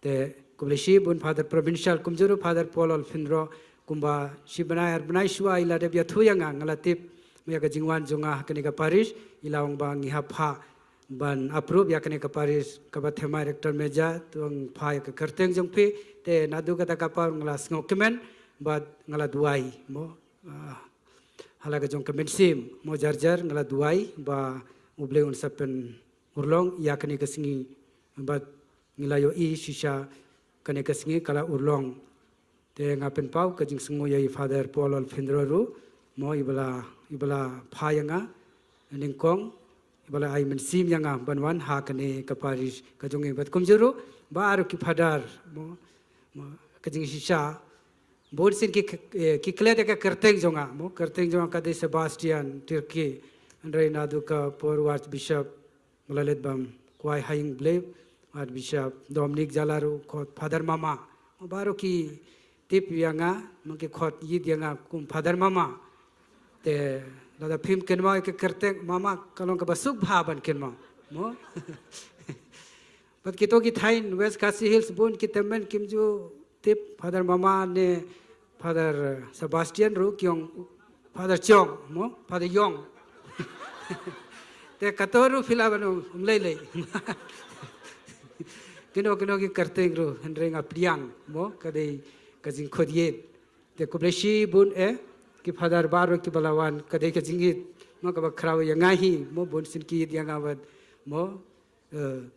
Te khublei shibun Father Provincial, kumjuh ruh Father Paul Olphinro, kumba shi bnai ar bnai shuwa i la dep ïathuh ïa nga, nga la tip mo ïa ka jingwan jong nga ha kane ka parish, i la ong ba ngi hap phah ban approve ïa kane ka parish kaba thymmai, Rector Major, to phah ïa ka kyrteng jong phi. Te naduh kata ka por nga la sngewkmen bad nga la duwai mo, ah, ha la ka jong ka mynsiem mo, jar jar nga la duwai ba U Blei un sa pynurlong ïa kane ka sngi, bad ngi la ïohi shisha kane ka sngi ka la urlong. Te nga pynpaw ka jingsngewnguh ïa i Father Paul Olphinro ruh mo, i ba la, i ba la phah ïa nga nyngkong, i ba la ai mynsiem ïa nga ban wan ha kane ka parish ka jong ngi. Bad kumjuh ruh baroh ki Father mo, mo ka jingshisha, bunsien ki, eh, ki klet ïa ka kyrteng jong nga mo, kyrteng jong nga ka dei Sebastian Turkey, hynrei naduh ka por u Archbishop nga la leit bam kwai ha ïing Blei, Archbishop Dominic Jala ruh khot Father Mama. Baroh ki tip ïa nga, ma ki khot ïit ïa nga kum Father Mama. Te lada phim kynmaw ïa ka kyrteng Mama, ka long kaba suk bha ban kynmaw. Mo? Bad kito ki thaiñ West Khasi Hills bun ki tymmen kim ju tip Father Mama ne Father, eh, Sebastian ruh ki ong Father Chong, mo, Father Yong. Te kato ruh phi lah ban ong, um lei lei. Kino kino ki kyrteng ruh, hynrei nga pdiang, mo, ka dei ka jingkhot ïit. Te khublei shibun eh, ki Father baroh kiba la wan, ka dei ka jingïeit, mo, kaba khraw ïa nga hi, mo, bun sien ki ïeit ïa nga bad, mo, eh,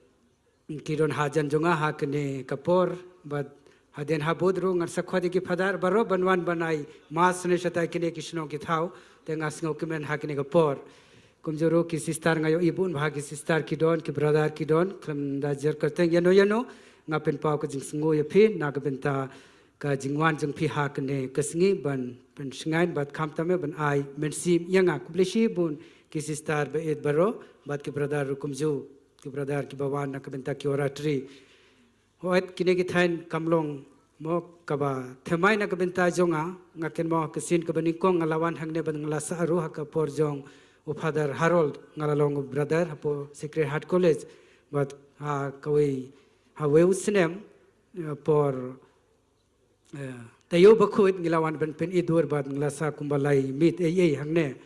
ki don hajan jong nga ha kane ka por, bad hadien habud ruh ngan sa khot ïa ki Father baroh ban wan ban ai mass ne shatai kine ki shnong ki thaw, te nga sngewkmen ha kane ka por. Kumjuh ruh ki sister, nga ïohi bun bha ki sister ki don, ki brother ki don, khlem da jer kyrteng ïano ïano, nga pynpaw ka jingsngew ïa phi na ka bynta ka jingwan jong phi ha kane ka sngi ban pynshngaiñ bad khamtam eh ban ai mynsiem ïa nga. Khublei shibun ki sister ba ïeit baroh bad ki brother ruh kumjuh. Ki brother kiba wan na ka bynta ki oratory. Hooid, kine ki thaiñ kam long mo kaba thymmai na ka bynta jong nga, nga kynmaw ka sien kaba nyngkong nga la wan hangne bad nga la sah ruh ha ka por jong u Father Harold, nga la long u brother hapoh Sacred Heart College. Bad ha kawei, ha wei u snem, eh, por, eh, taïew bakhuid ngi la wan ban pyni dur bad nga la sah kumba lai miet ei ei hangne.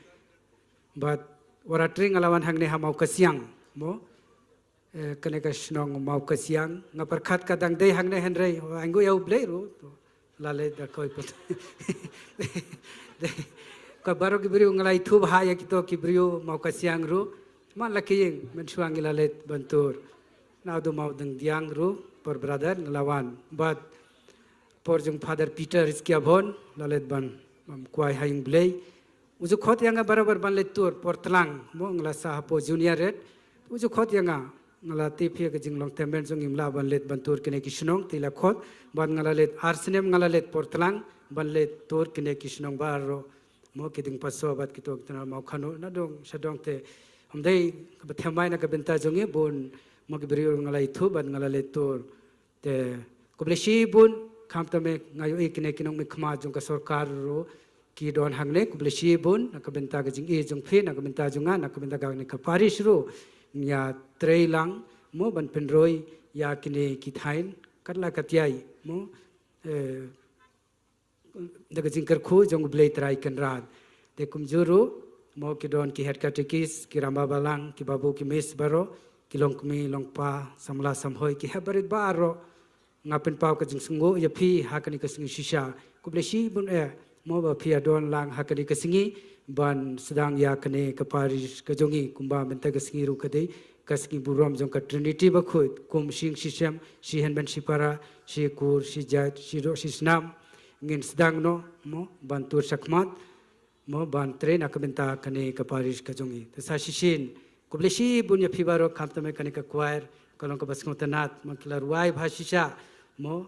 Bad oratory nga la wan hangne ha Mawkasiang, mo. Eh, kane ka shnong Mawkasiang, nga pyrkhat ka dang dei hangne hynrei, ainguh ïa U Blei ruh, to, la leit da kawei pat. Ka baroh ki briew nga la ïathuh bha ïa kito ki briew Mawkasiang ruh, man la ki ïing, mynshuwa ngi la leit ban tur. Naduh Mawdengdiang ruh, por brother nga la wan. Bad por jong Father Peter Rizkiah Bhon, la leit ban, ban kwai ha ïing Blei. U ju khot ïa nga barabor ban leit tur por tlang, mo, nga la sah hapoh Junior Red. U ju khot ïa nga, nga la tip ïa ka jinglong tymmen jong ngi, ym lah ban leit ban tur kine ki shnong, te la khot, bad nga la leit ar snem nga la leit por tlang, ban leit tur kine ki shnong baroh, mo, ki dieng Paso bad kito ki tnat Mawkhano, nadong shadong te, ym dei kaba thymmai na ka bynta jong ngi, bun, mo, ki briew nga la ïathuh bad nga la leit tur. Te, khublei shibun, khamtam eh nga ïohi kine ki nongmihkhmat jong ka sorkar ruh ki don hangne, khublei shibun, na ka bynta ka jingïeit jong phi, na ka bynta jong nga, na ka bynta kane ka parish ruh, ngi ïatrei lang, mo, ban pynroi ïa kine ki thaiñ, katba la ka tiai, mo, eh, da ka jingkyrkhu jong U Blei Trai Kynrad. Te kumjuh ruh, mo, ki don ki head catechist, ki rangbah balang, ki babu ki miss baroh, ki longkmie longkpa, samla samhoi, ki hep barit baroh. Nga pynpaw ka jingsngewnguh ïa phi ha kane ka sngi shisha. Khublei shibun eh, mo, ba phi ïa don lang ha kane ka sngi, ban sdang ïa kane ka parish ka jong ngi, kumba mynta ka sngi ruh ka dei ka sngi burom jong ka Trinity bakhuid, kum shi ïing shi sem, shi hynmen shi para, shi kur shi jait, shi doh shi snam. Ngin sdang noh, mo, ban tur shakhmat, mo, ban trei na ka bynta kane ka parish ka jong ngi. Te sa shisien, khublei shibun ïa phi baroh, khamtam eh kane ka choir, ka long kaba sngewtynnat, mo, ki la rwai bha shisha, mo,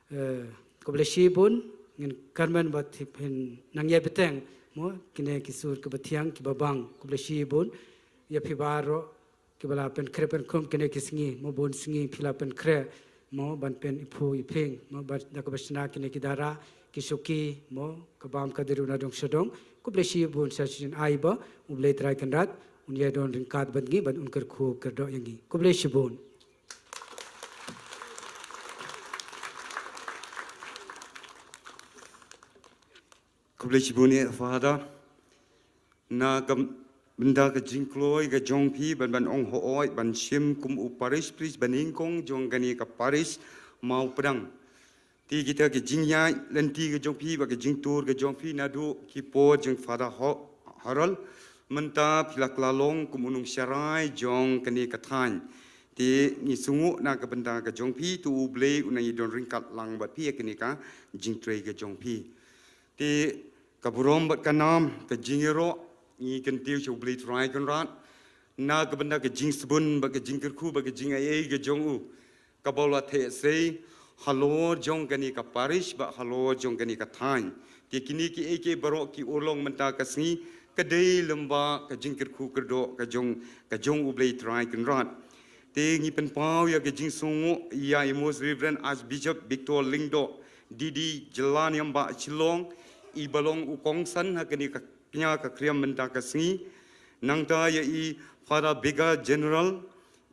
eh, khublei shibun, ngin kyrmen ba phin nang ïai bteng, mo, kine ki sur kiba thiang, kiba bang, khublei shibun ïa phi baroh, kiba la pynkhreh pynkhum kine ki sngi, mo, bun sngi phi la pynkhreh, mo, ban pyniphuh iphieng, mo, bad da kaba shna kine ki dara, ki shuki, mo, ka bam ka dei ruh nadong shadong. Khublei shibun, sa shisien ai ba U Blei Trai Kynrad un ïai don ryngkat bad ngi, bad un kyrkhu kyrdoh ïa ngi. Khublei shibun. Khublei shibun ïa Father. Na ka bynta ka jingkloi ka jong phi ban, ban ong hooid, ban shim kum u parish priest banyngkong jong kane ka parish Mawpdang. Te kita ki jingïaid lynti ka jong phi bad ka jingtur ka jong phi naduh ki por jong Father Ho-, Harold. Mynta phi la kylla long kum u nongsharai jong kane ka thaiñ. Te ngi sngewnguh na ka bynta ka jong phi, to U Blei un nang ïadon ryngkat lang bad phi ha kane ka jingtrei ka jong phi. Te ka burom bad ka nam, ka jingïaroh, ngi kyntiew sha U Blei Trai Kynrad na ka bynta ka jingsbun bad ka jingkyrkhu bad ka jingaiei ka jong u, kaba u la theh sei halor jong kane ka parish bad halor jong kane ka thaiñ. Te kine kiei kiei baroh ki urlong mynta ka sngi, ka dei lyngba ka jingkyrkhu kyrdoh ka jong, ka jong U Blei Trai Kynrad. Te ngi pynpaw ïa ka jingsngewnguh ïa i Most Reverend Archbishop Victor Lyngdoh, D D Jylla Niam Bah Shillong, i ba long u kongsan ha kane ka kñia ka kriam mynta ka sngi. Nangta ïa i Father Vicar General,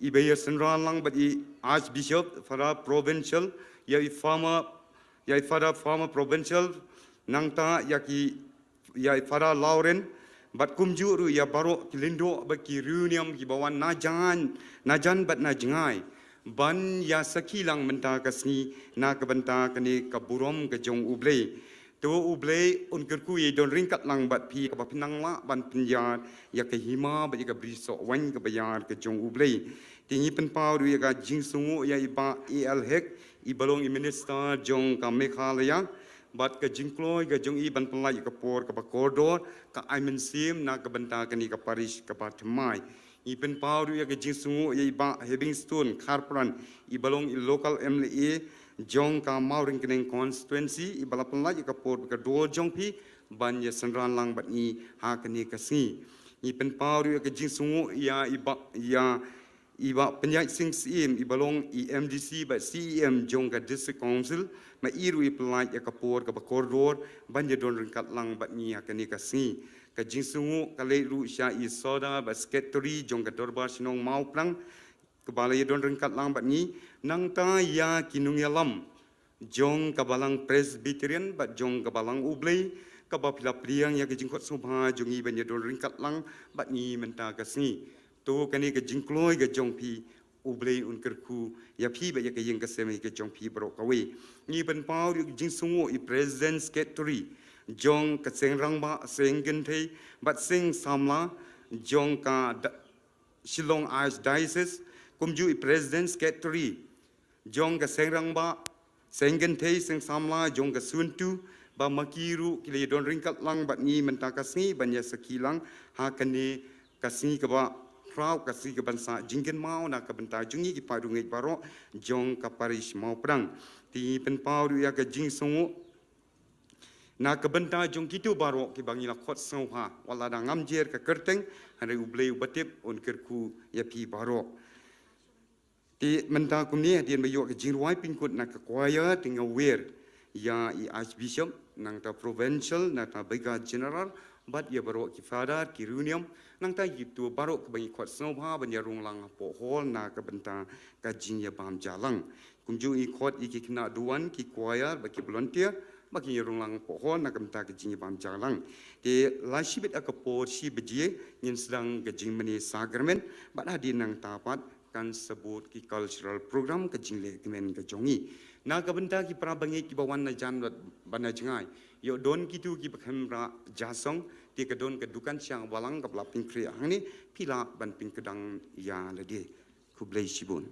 i ba ïa synran lang bad i Archbishop, Father Provincial, ïa i Father, ïa i Father Father Provincial, nangta ïa ki, ïa i Father Lawrence, bad kumjuh ruh ïa baroh ki lyngdoh bad ki riewniam ki ba wan na jan, na jan bad na jngai ban ïa sakhi lang mynta ka sngi na ka bynta kane ka burom ka jong U Blei. To U Blei un kyrkhu ïa i don ryngkat lang bad phi, kaba phi nang lah ban pynïar ïa ka hima bad ïa ka brisoh waiñ kaba ïar ka jong U Blei. Te ngi pynpaw ruh ïa ka jingsngewnguh ïa i Bah A L Hek, i ba long i Minister jong ka Meghalaya, bad ka jingkloi ka jong i ban pynlait ïa ka por kaba kordor, ka ai mynsiem na ka bynta kane ka parish kaba thymmai. Ngi pynpaw ruh ïa ka jingsngewnguh ïa i Bah Heavingstone Kharpran, i ba long i local M L A jong ka Mawryngkneng constituency, i ba la pynlait ïa ka por bad ka dur jong phi ban ïa synran lang bad ngi ha kane ka sngi. Ngi pynpaw ruh ïa ka jingsngewnguh ïa i Bah, ïa i Bah Pynïaid Sing Syiem, i ba long i M D C bad C E M jong ka District Council, ma i ruh i pynlait ïa ka por kaba kordor ban ïa don ryngkat lang bad ngi ha kane ka sngi. Ka jingsngewnguh ka leit ruh sha i Sordar bad Secretary jong ka Dorbar Shnong Mawprang, kaba la ïa don ryngkat lang bad ngi, nangta ïa ki nongïalam jong ka Balang Presbyterian bad jong ka Balang U Blei, kaba phi la pdiang ïa ka jingkhot sngewbha jong ngi ban ïa don ryngkat lang bad ngi mynta ka sngi. To kane ka jingkloi ka jong phi, U Blei un kyrkhu ïa phi bad ïa ka ïing ka sem ka jong phi baroh kawei. Ngi pynpaw ruh ïa ka jingsngewnguh ïa i President Secretary jong ka Seng Rangbah, Seng Kynthei bad Seng Samla jong ka da-, Shillong Archdiocese, kumjuh i President Secretary jong ka Seng Rangbah, Seng Kynthei, Seng Samla jong ka Suntu, ba ma ki ruh ki la ïa don ryngkat lang bad ngi mynta ka sngi ban ïa sakhi lang ha kane ka sngi kaba khraw, ka sngi kaban sah jingkynmaw na ka bynta jong ngi ki paidbah baroh jong ka parish Mawprang. Te ngi pynpaw ruh ïa ka jingsngewnguh na ka bynta jong kito baroh kiba ngi la khot sngewbha, wat la da ngam jer ka kyrteng, hynrei U Blei uba tip un kyrkhu ïa phi baroh. Te mynta kumne, hadien ba ïoh ka jingrwai pynkut na ka choir, te nga wer ïa i Archbishop, nangta Provincial, nangta Vicar General, bad ïa baroh ki Father, ki riewniam, nangta kito baroh kiba ngi khot sngewbha ban ïa rung lang hapoh hall na ka bynta ka jingïabam jahlang. Kumjuh ngi khot ïa ki khynnah duwan, ki choir bad ki volunteer, ba kin ïa rung lang hapoh hall na ka bynta ka jingïabam jahlang. Te la shibit ha ka por shi baje ngin sdang ka jingmane sakramen, bad hadien nangta pat kan sa bud ki cultural program, ka jingleh kmen ka jong ngi. Na ka bynta ki para bangeit kiba wan na jan bad na jngai, ïoh don kito kiba khlem rah ja song, te ka don ka dukan shang balang kaba la pynkhreh hangne, phi lah ban pynkdang ïa lade. Khublei shibun.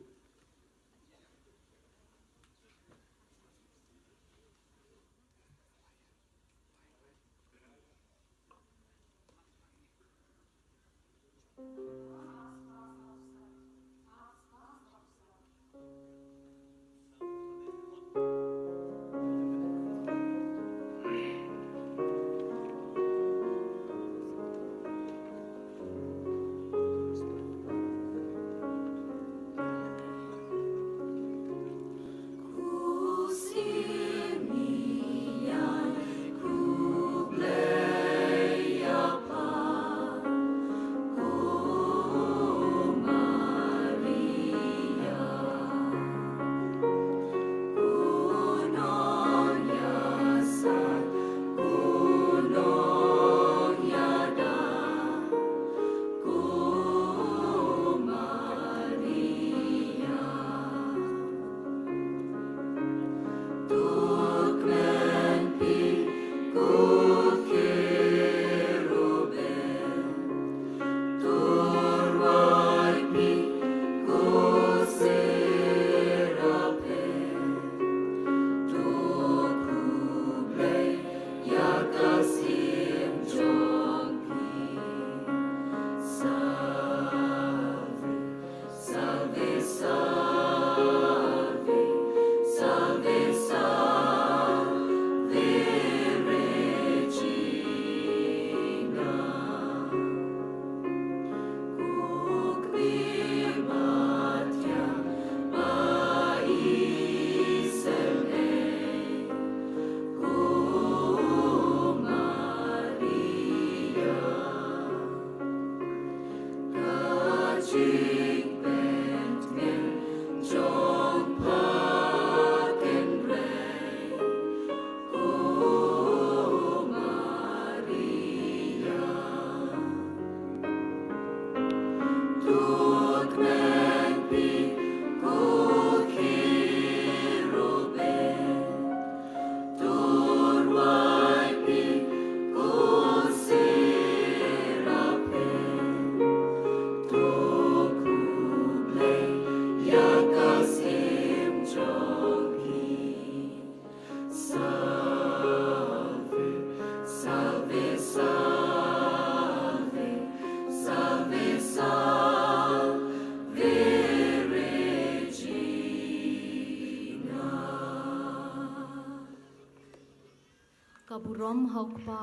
Burom ha u Kpa.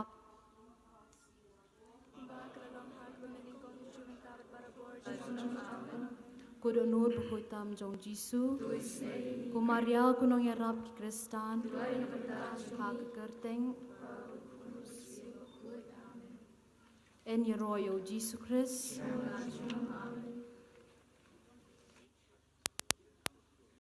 Ko Dohnud bakhuid tam jong u Jisu. Ko Maria ko nongïarap ki Khristan. Ha ka kyrteng. Yn ïaroh ïa u Jisu Khrist.